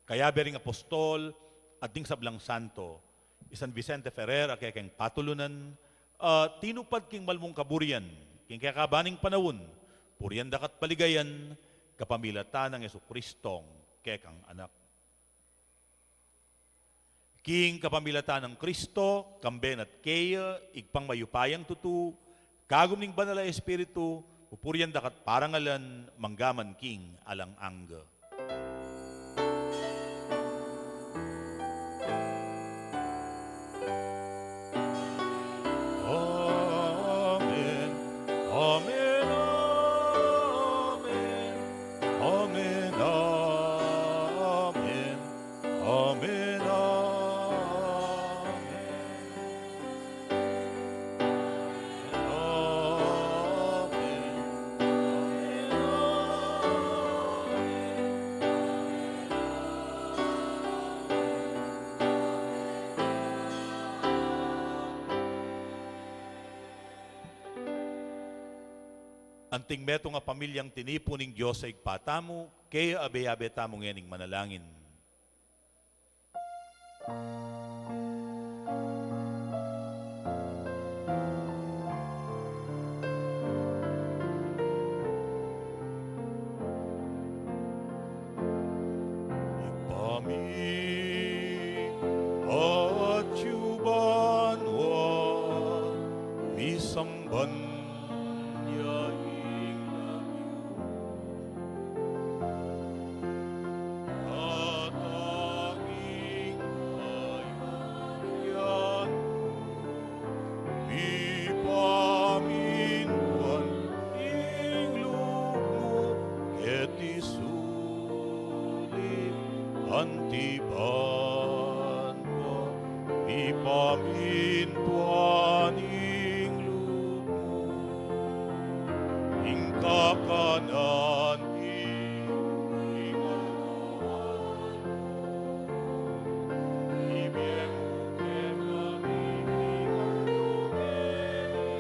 kayabe ring apostol at ding sablang santo, i San Vicente Ferrer a kekeng patulunan, a tinupad king malmung kaburian king kekabaning panaun, purian daka't paligayan kapamilatan nang Jesucristong kekang Anak. King kapamilatan nang Kristo, kambe na't keya, Ibpang mayupayang tutu, kagum ning Banal a Espiritu, pupurian daka't parangalan, mangga man king alang angga. Amen. Amen. Amen. Amen. Amen. Amen. Amen. Anting metung a pamilyang tinipun ning Dios a Ibpa tamu, keya abe-abe tamu ngening manalangin. Ibpa mi, atsu ka banua, misamban ya ing lagyu mu. Datang ing kayarian mu. Mipamintuan ing lub mu keti sulip anti banua. Mipamintuan ing lub mu. Ing kakanan mi king aldo-aldo ibie mu kekami king aldo ngeni.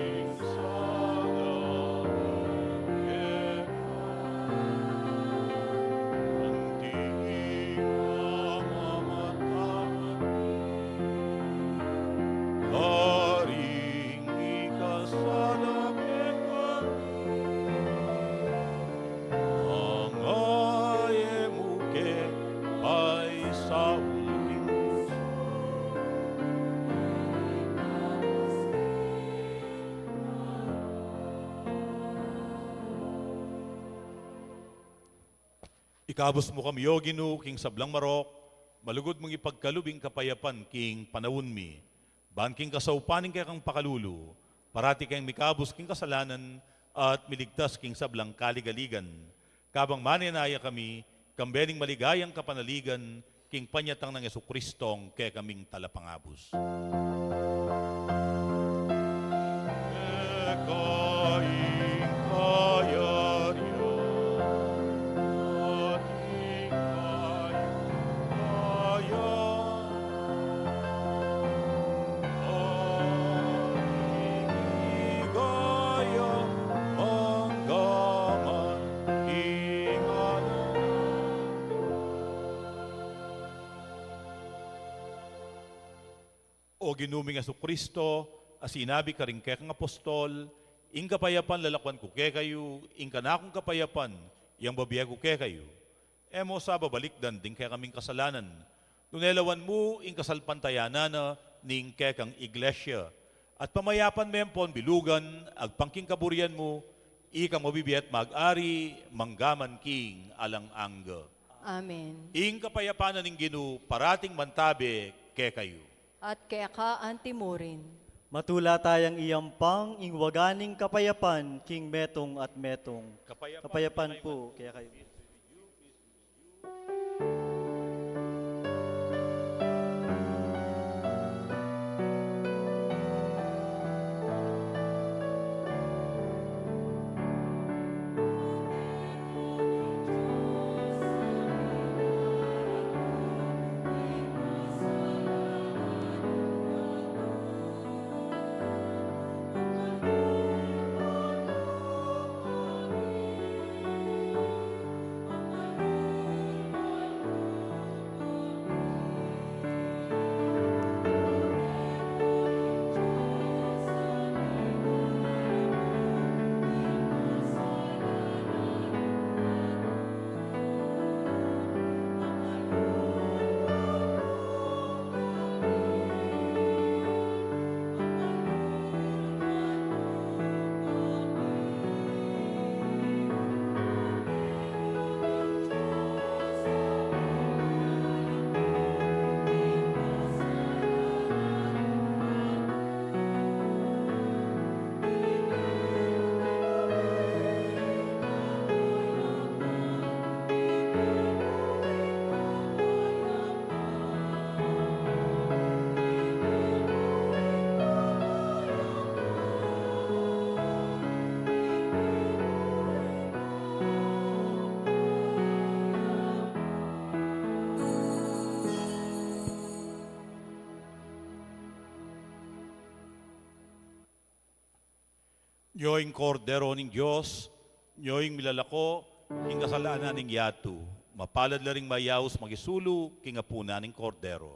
Ing e mu ke paisaul ing pusu. Ikabus mu kami, O Ginu, king sablang marok, malugud mung ipagkalub ing kapayapan king panaun mi. Ban king kasaupan ning kekang pakalulu, parati keng mikabus king kasalanan at miligtas king sablang kaligaligan. Kabang manenaya kami, kambe ning maligayang kapanaligan, king panyatang nang Jesucristong kekaming Talapangabus. Keka ing kayarian, at ing kayarian, at ing ligaya, mangga man king alang angga. O Ginu ming Jesucristo, a sinabi karing kekang apostol, ing kapayapan lalakwan ku kekayu, ing kanakung kapayapan yang bibie ku kekayu. E mu sa babalikdan ding kekaming kasalanan, nune lawan mu ing kasalpantayanan na ning kekang iglesia, at pamayapan me ampon bilugan agpang king kaburian mu, ikang mabibie at mag-ari mangga man king alang angga. Amen. Ing kapayapan na ning Ginu parating mantabe kekayu. At keka anti mu rin. Matula tayang iyampang ing waga ning kapayapan king metung at metung. Kapayapan pu kekayu. Nyo ing Kordero ning Dios, nyo ing milalako king kasalanan ning yatu. Mapalad la ring mayaus makisulu king apunan ning Kordero.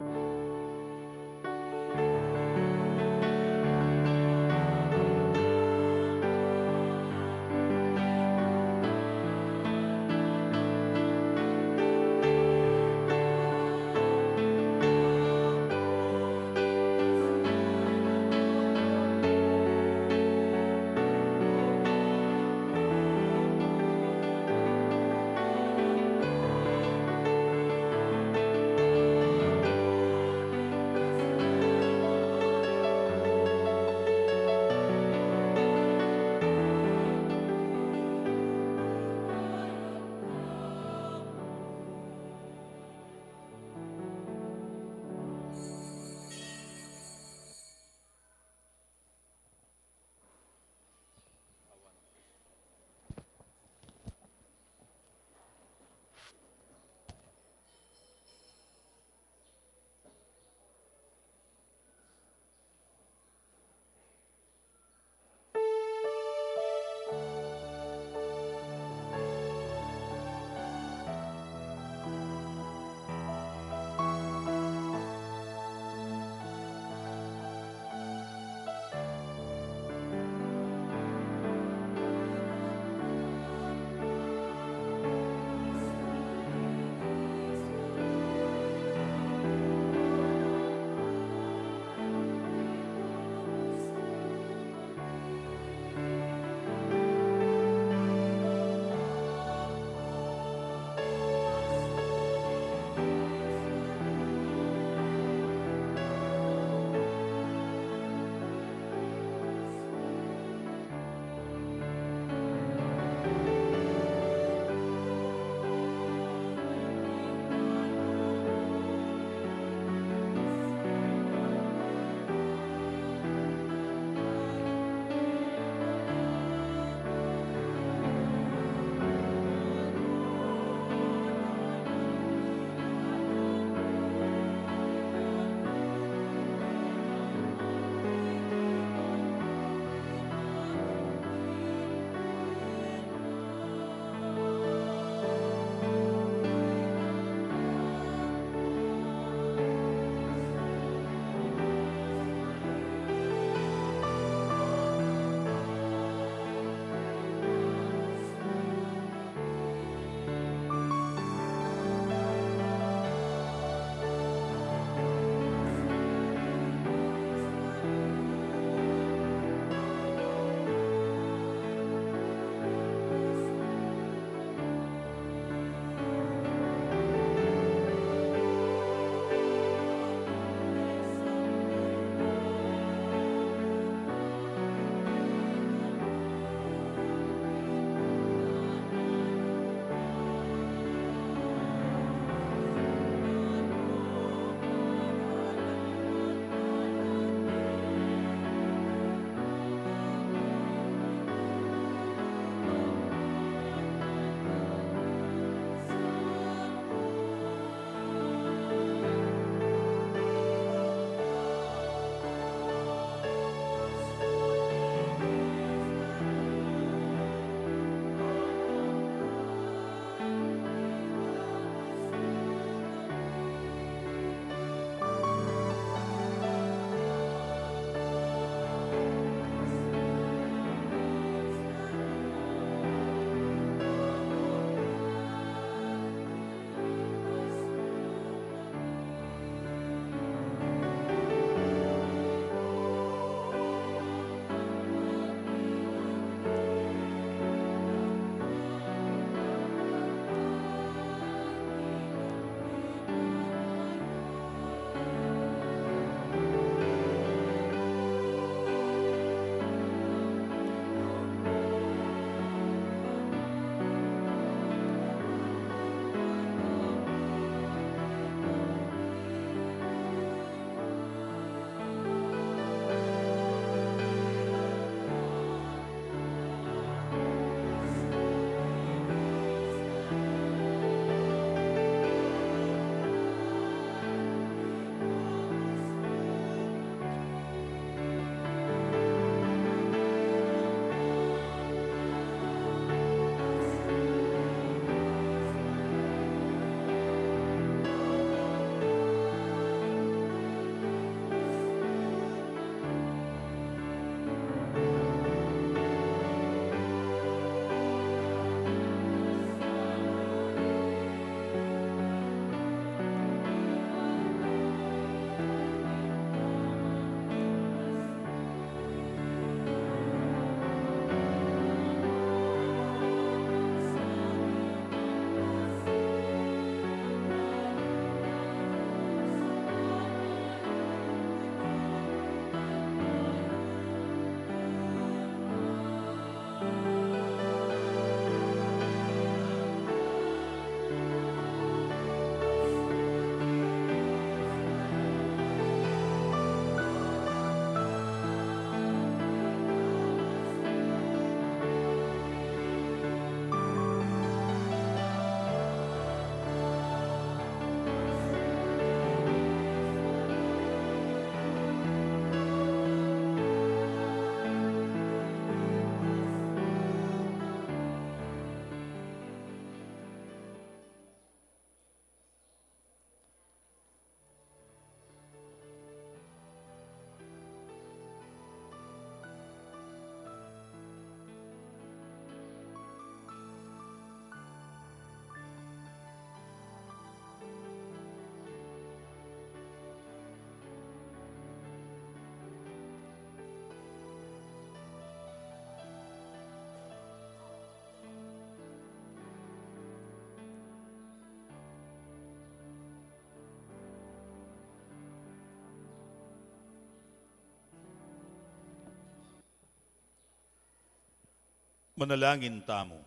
Manalangin tamu.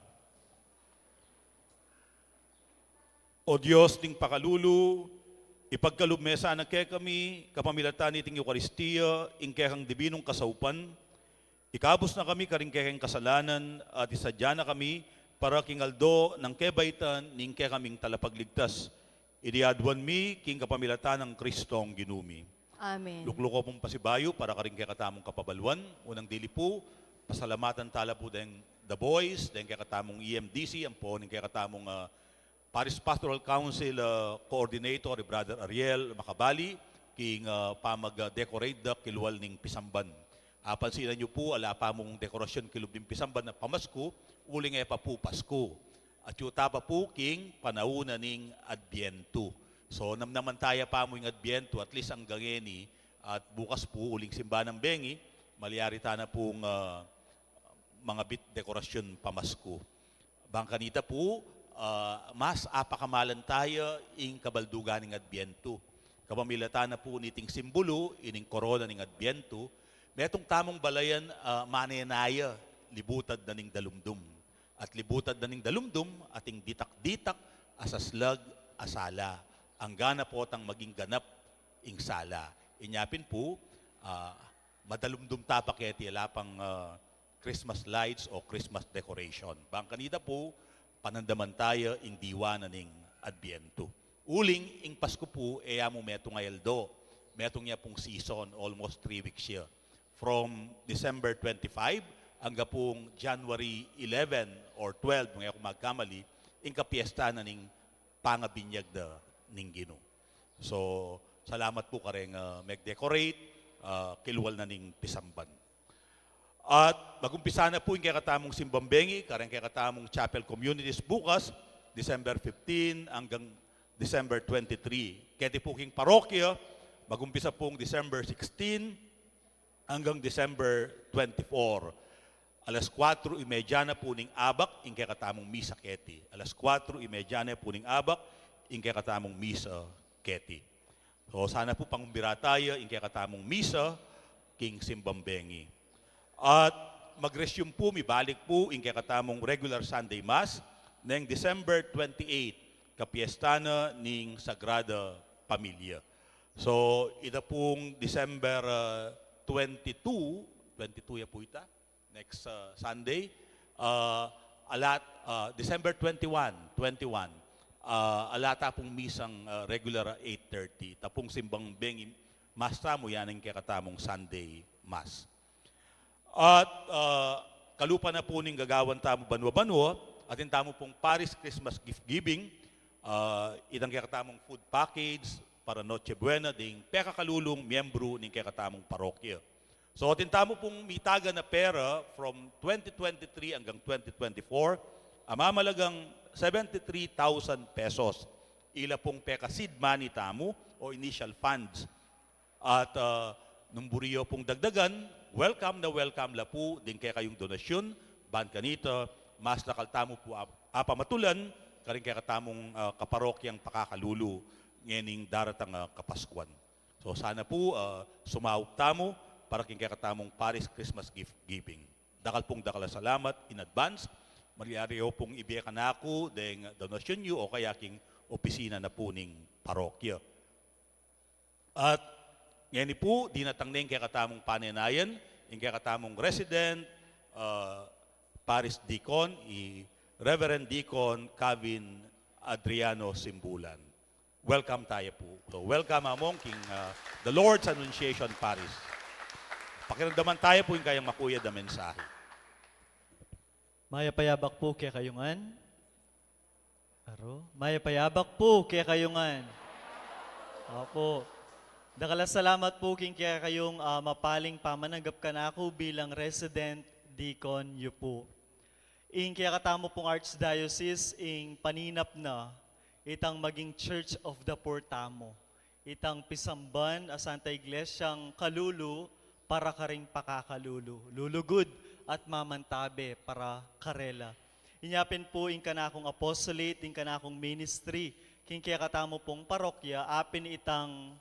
O Dios ning pakalulu, ipagkalub me sana kekami, kapamilatan niting Eukaristia, ing kekang dibinung kasaupan, ikabus na kami karing kekeng kasalanan, at isadya na kami para king aldo nang kebaitan ning kekaming Talapagligtas. Iti aduan mi king kapamilatan nang Kristong Ginu mi. Amen. Luklukan pu ing pasibayu para karing kekatamung kapabaluan. Unang dili pu, pasalamatan tala pu deng The Boys, deng kekatamung E M D C, ampo ning kekatamung, ah, Parish Pastoral Council, ah, Coordinator, i Brother Ariel Macabali, king, ah, pamag-decorate da kilwal ning pisamban. Apansinan yu pu, ala pa mung dekorasyun kilub ning pisamban a pamasku, uling e pa pu Pasku. At yu ta pa pu king panaun na ning Adbientu. So, namnaman taya pa mu ing Adbientu, at least anggang ngeni, at bukas pu uling simba nang bengi, malyari ta na pung, ah, mangabit dekorasyun pamasku. Bang kanita pu, ah, mas apakamalan taya ing kabaldugan ning Adbientu. Kapamilatan na pu niting simbulu, ining korona ning Adbientu, metung tamung balayan, ah, manenaya, libutad na ning dalumdum. At libutad na ning dalumdum, ating ditak-ditak, a saslag, a sala. Angga na potang maging ganap ing sala. Inya pin pu, ah, madalumdum ta pa keti ala pang, ah, Christmas lights o Christmas decoration. Bang kanita pu, panandaman taya ing diwa na ning Adbientu. Uling, ing Pasku pu, e ya mu metung a aldo. Metung ya pung season, almost three weeks ya. From December twenty-five angga pung January eleven or twelve, nung e ku magkamali, ing kapiesta na ning pangabinyag da ning Ginu. So, salamat pu kareng, ah, meg-decorate, ah, kilwal na ning pisamban. At magumpisa na pu ing kekatamung simbang bengi, kareng kekatamung chapel communities bukas, December fifteen anggang December twenty-three. Keti pu king parokya, magumpisa pung December sixteen anggang December twenty-four. Alas kuatro y medya na pu ning abak ing kekatamung misa keti. Alas kuatro y medya na pu ning abak ing kekatamung misa keti. So, sana pu pangumbira taya ing kekatamung misa king simbang bengi. At mag-resume pu, mibalik pu ing kekatamung regular Sunday Mass neng December twenty-eight, kapiesta na ning Sagrada Familia. So, ita pung December, ah, twenty-two, twenty-two ya pu ita, next, ah, Sunday, ah, alat, ah, December twenty-one, twenty-one, ah, ala ta pung misang, ah, regular a eight thirty. Ita pung simbang bengi Mass tamu, ya ning kekatamung Sunday Mass. At, ah, kalupa na pu ning gagawan tamu banua-banua, atin tamu pung Parish Christmas Gift Giving, ah, itang kekatamung food package para Noche Buena ding pekakalulung miyembru ning kekatamung parokya. So, atin tamu pung mitagan a pera from twenty twenty-three anggang twenty twenty-four, a mamalagang seventy-three thousand pesos. Ila pung peka-seed money tamu o initial funds. At, ah, nung buri yu pung dagdagan, welcome na welcome la pu ding kekayung donasyun, ban kanita, mas dakal tamu pu ap-, apamatulan karing kekatamung, ah, kaparokyang pakakalulu ngening daratang, ah, Kapaskuan. So, sana pu, ah, sumaup tamu para king kekatamung Parish Christmas Gift Giving. Dakal pung dakal a salamat in advance. Malyari yu pung ibie kanaku deng donasyun yu o kaya king opisina na pu ning parokya. At ngeni pu, dinatang ne ing kekatamung panenayan, ing kekatamung resident, ah, Parish Deacon, i Reverend Deacon Kavin Adriano Simbulan. Welcome taya pu. So, welcome among king, ah, the Lord's Annunciation Parish. Pakiramdaman taya pu ing kayang makuyad a mensahe. Mayap a yabak pu kekayu ngan. Aro, mayap a yabak pu kekayu ngan. Opo. Dakal a salamat pu king kekayung, ah, mapaling pamananggap kanaku bilang resident deacon yu pu. Ing kekatamu pung archdiocese, ing paninap na, itang maging Church of the Poor tamu. Itang pisamban a Santa Iglesiang kalulu para karing pakakalulu, lulugud at mamantabe para karela. Inya pin pu ing kanakung apostolate, ing kanakung ministry, king kekatamu pung parokya, apin itang,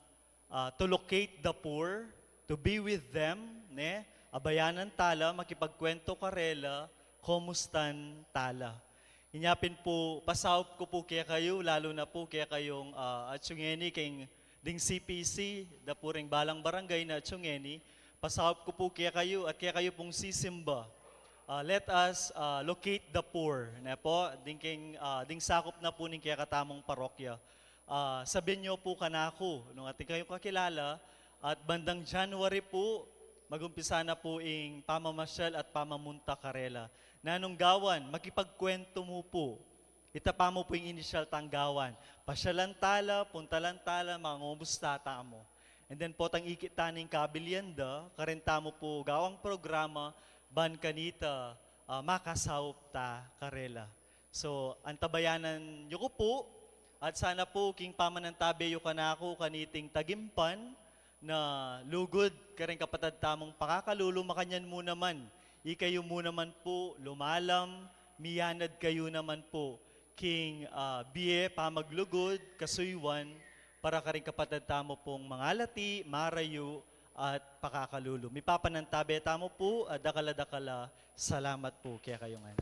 ah, to locate the poor, to be with them, ne? Abayanan tala, makipagkwento karela, komustan tala. Inya pin pu, pasaup ku pu kekayu, lalu na pu kekayung, ah, atsu ngeni keng ding C P C, da pu ring balang barangay na atsu ngeni, pasaup ku pu kekayu at kekayu pung sisimba. Ah, let us, ah, locate the poor, ne pu, ding keng, ah, ding sakup na pu ning kekatamung parokya. Ah, sabyan yu pu kanaku, nung atin kayung kakilala, at bandang January pu, magumpisa na pu ing pamamasyal at pamamunta karela. Nanung gawan, makipagkwentu mu pu. Itapa mu pu ing inisyal tang gawan. Pasyalan tala, puntalan tala, mangumusta tamu. And then potang ikit ta ning kabilian da, karin tamu pu gawang programa, ban kanita, ah, makasaup ta karela. So, antabayanan yu ku pu, at sana pu, king pamanantabe yu kanaku, kaniting tagimpan, na lugud, karing kapatad tamung pakakalulu, makanyan mu naman, ikayu mu naman pu, lumalam, miyanad kayu naman pu, king, ah, bie, pamaglugud, kasuyuan, para karing kapatad tamu pung mangalati, marayu, at pakakalulu. Mipapanantabe tamu pu, at dakal a dakal a salamat pu kekayu ngan.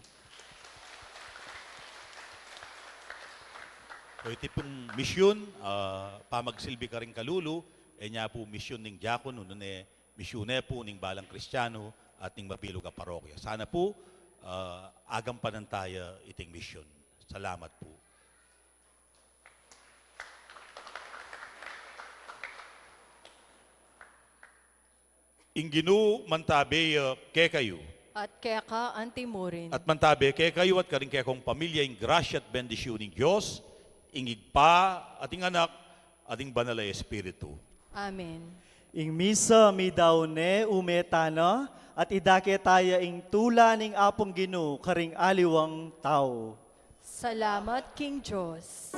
So, iti pung misyun, ah, pamagsilbi karing kalulu, e nya pu misyun ning diakono, nune misyune pu ning balang Kristiano at ning mabilug a parokya. Sana pu, ah, agampanan taya iting misyun. Salamat pu. Ing Ginu mantabe ya kekayu. At keka antimurin. At mantabe kekayu at karing kekong pamilya ing grasya at bendisyun ning Dios, ing Ibpa, at ing Anak, at ing Banal a Espiritu. Amen. Ing misa midaun ne, ume tana, at idake taya ing tula ning Apung Ginu karing aliwang tau. Salamat king Dios.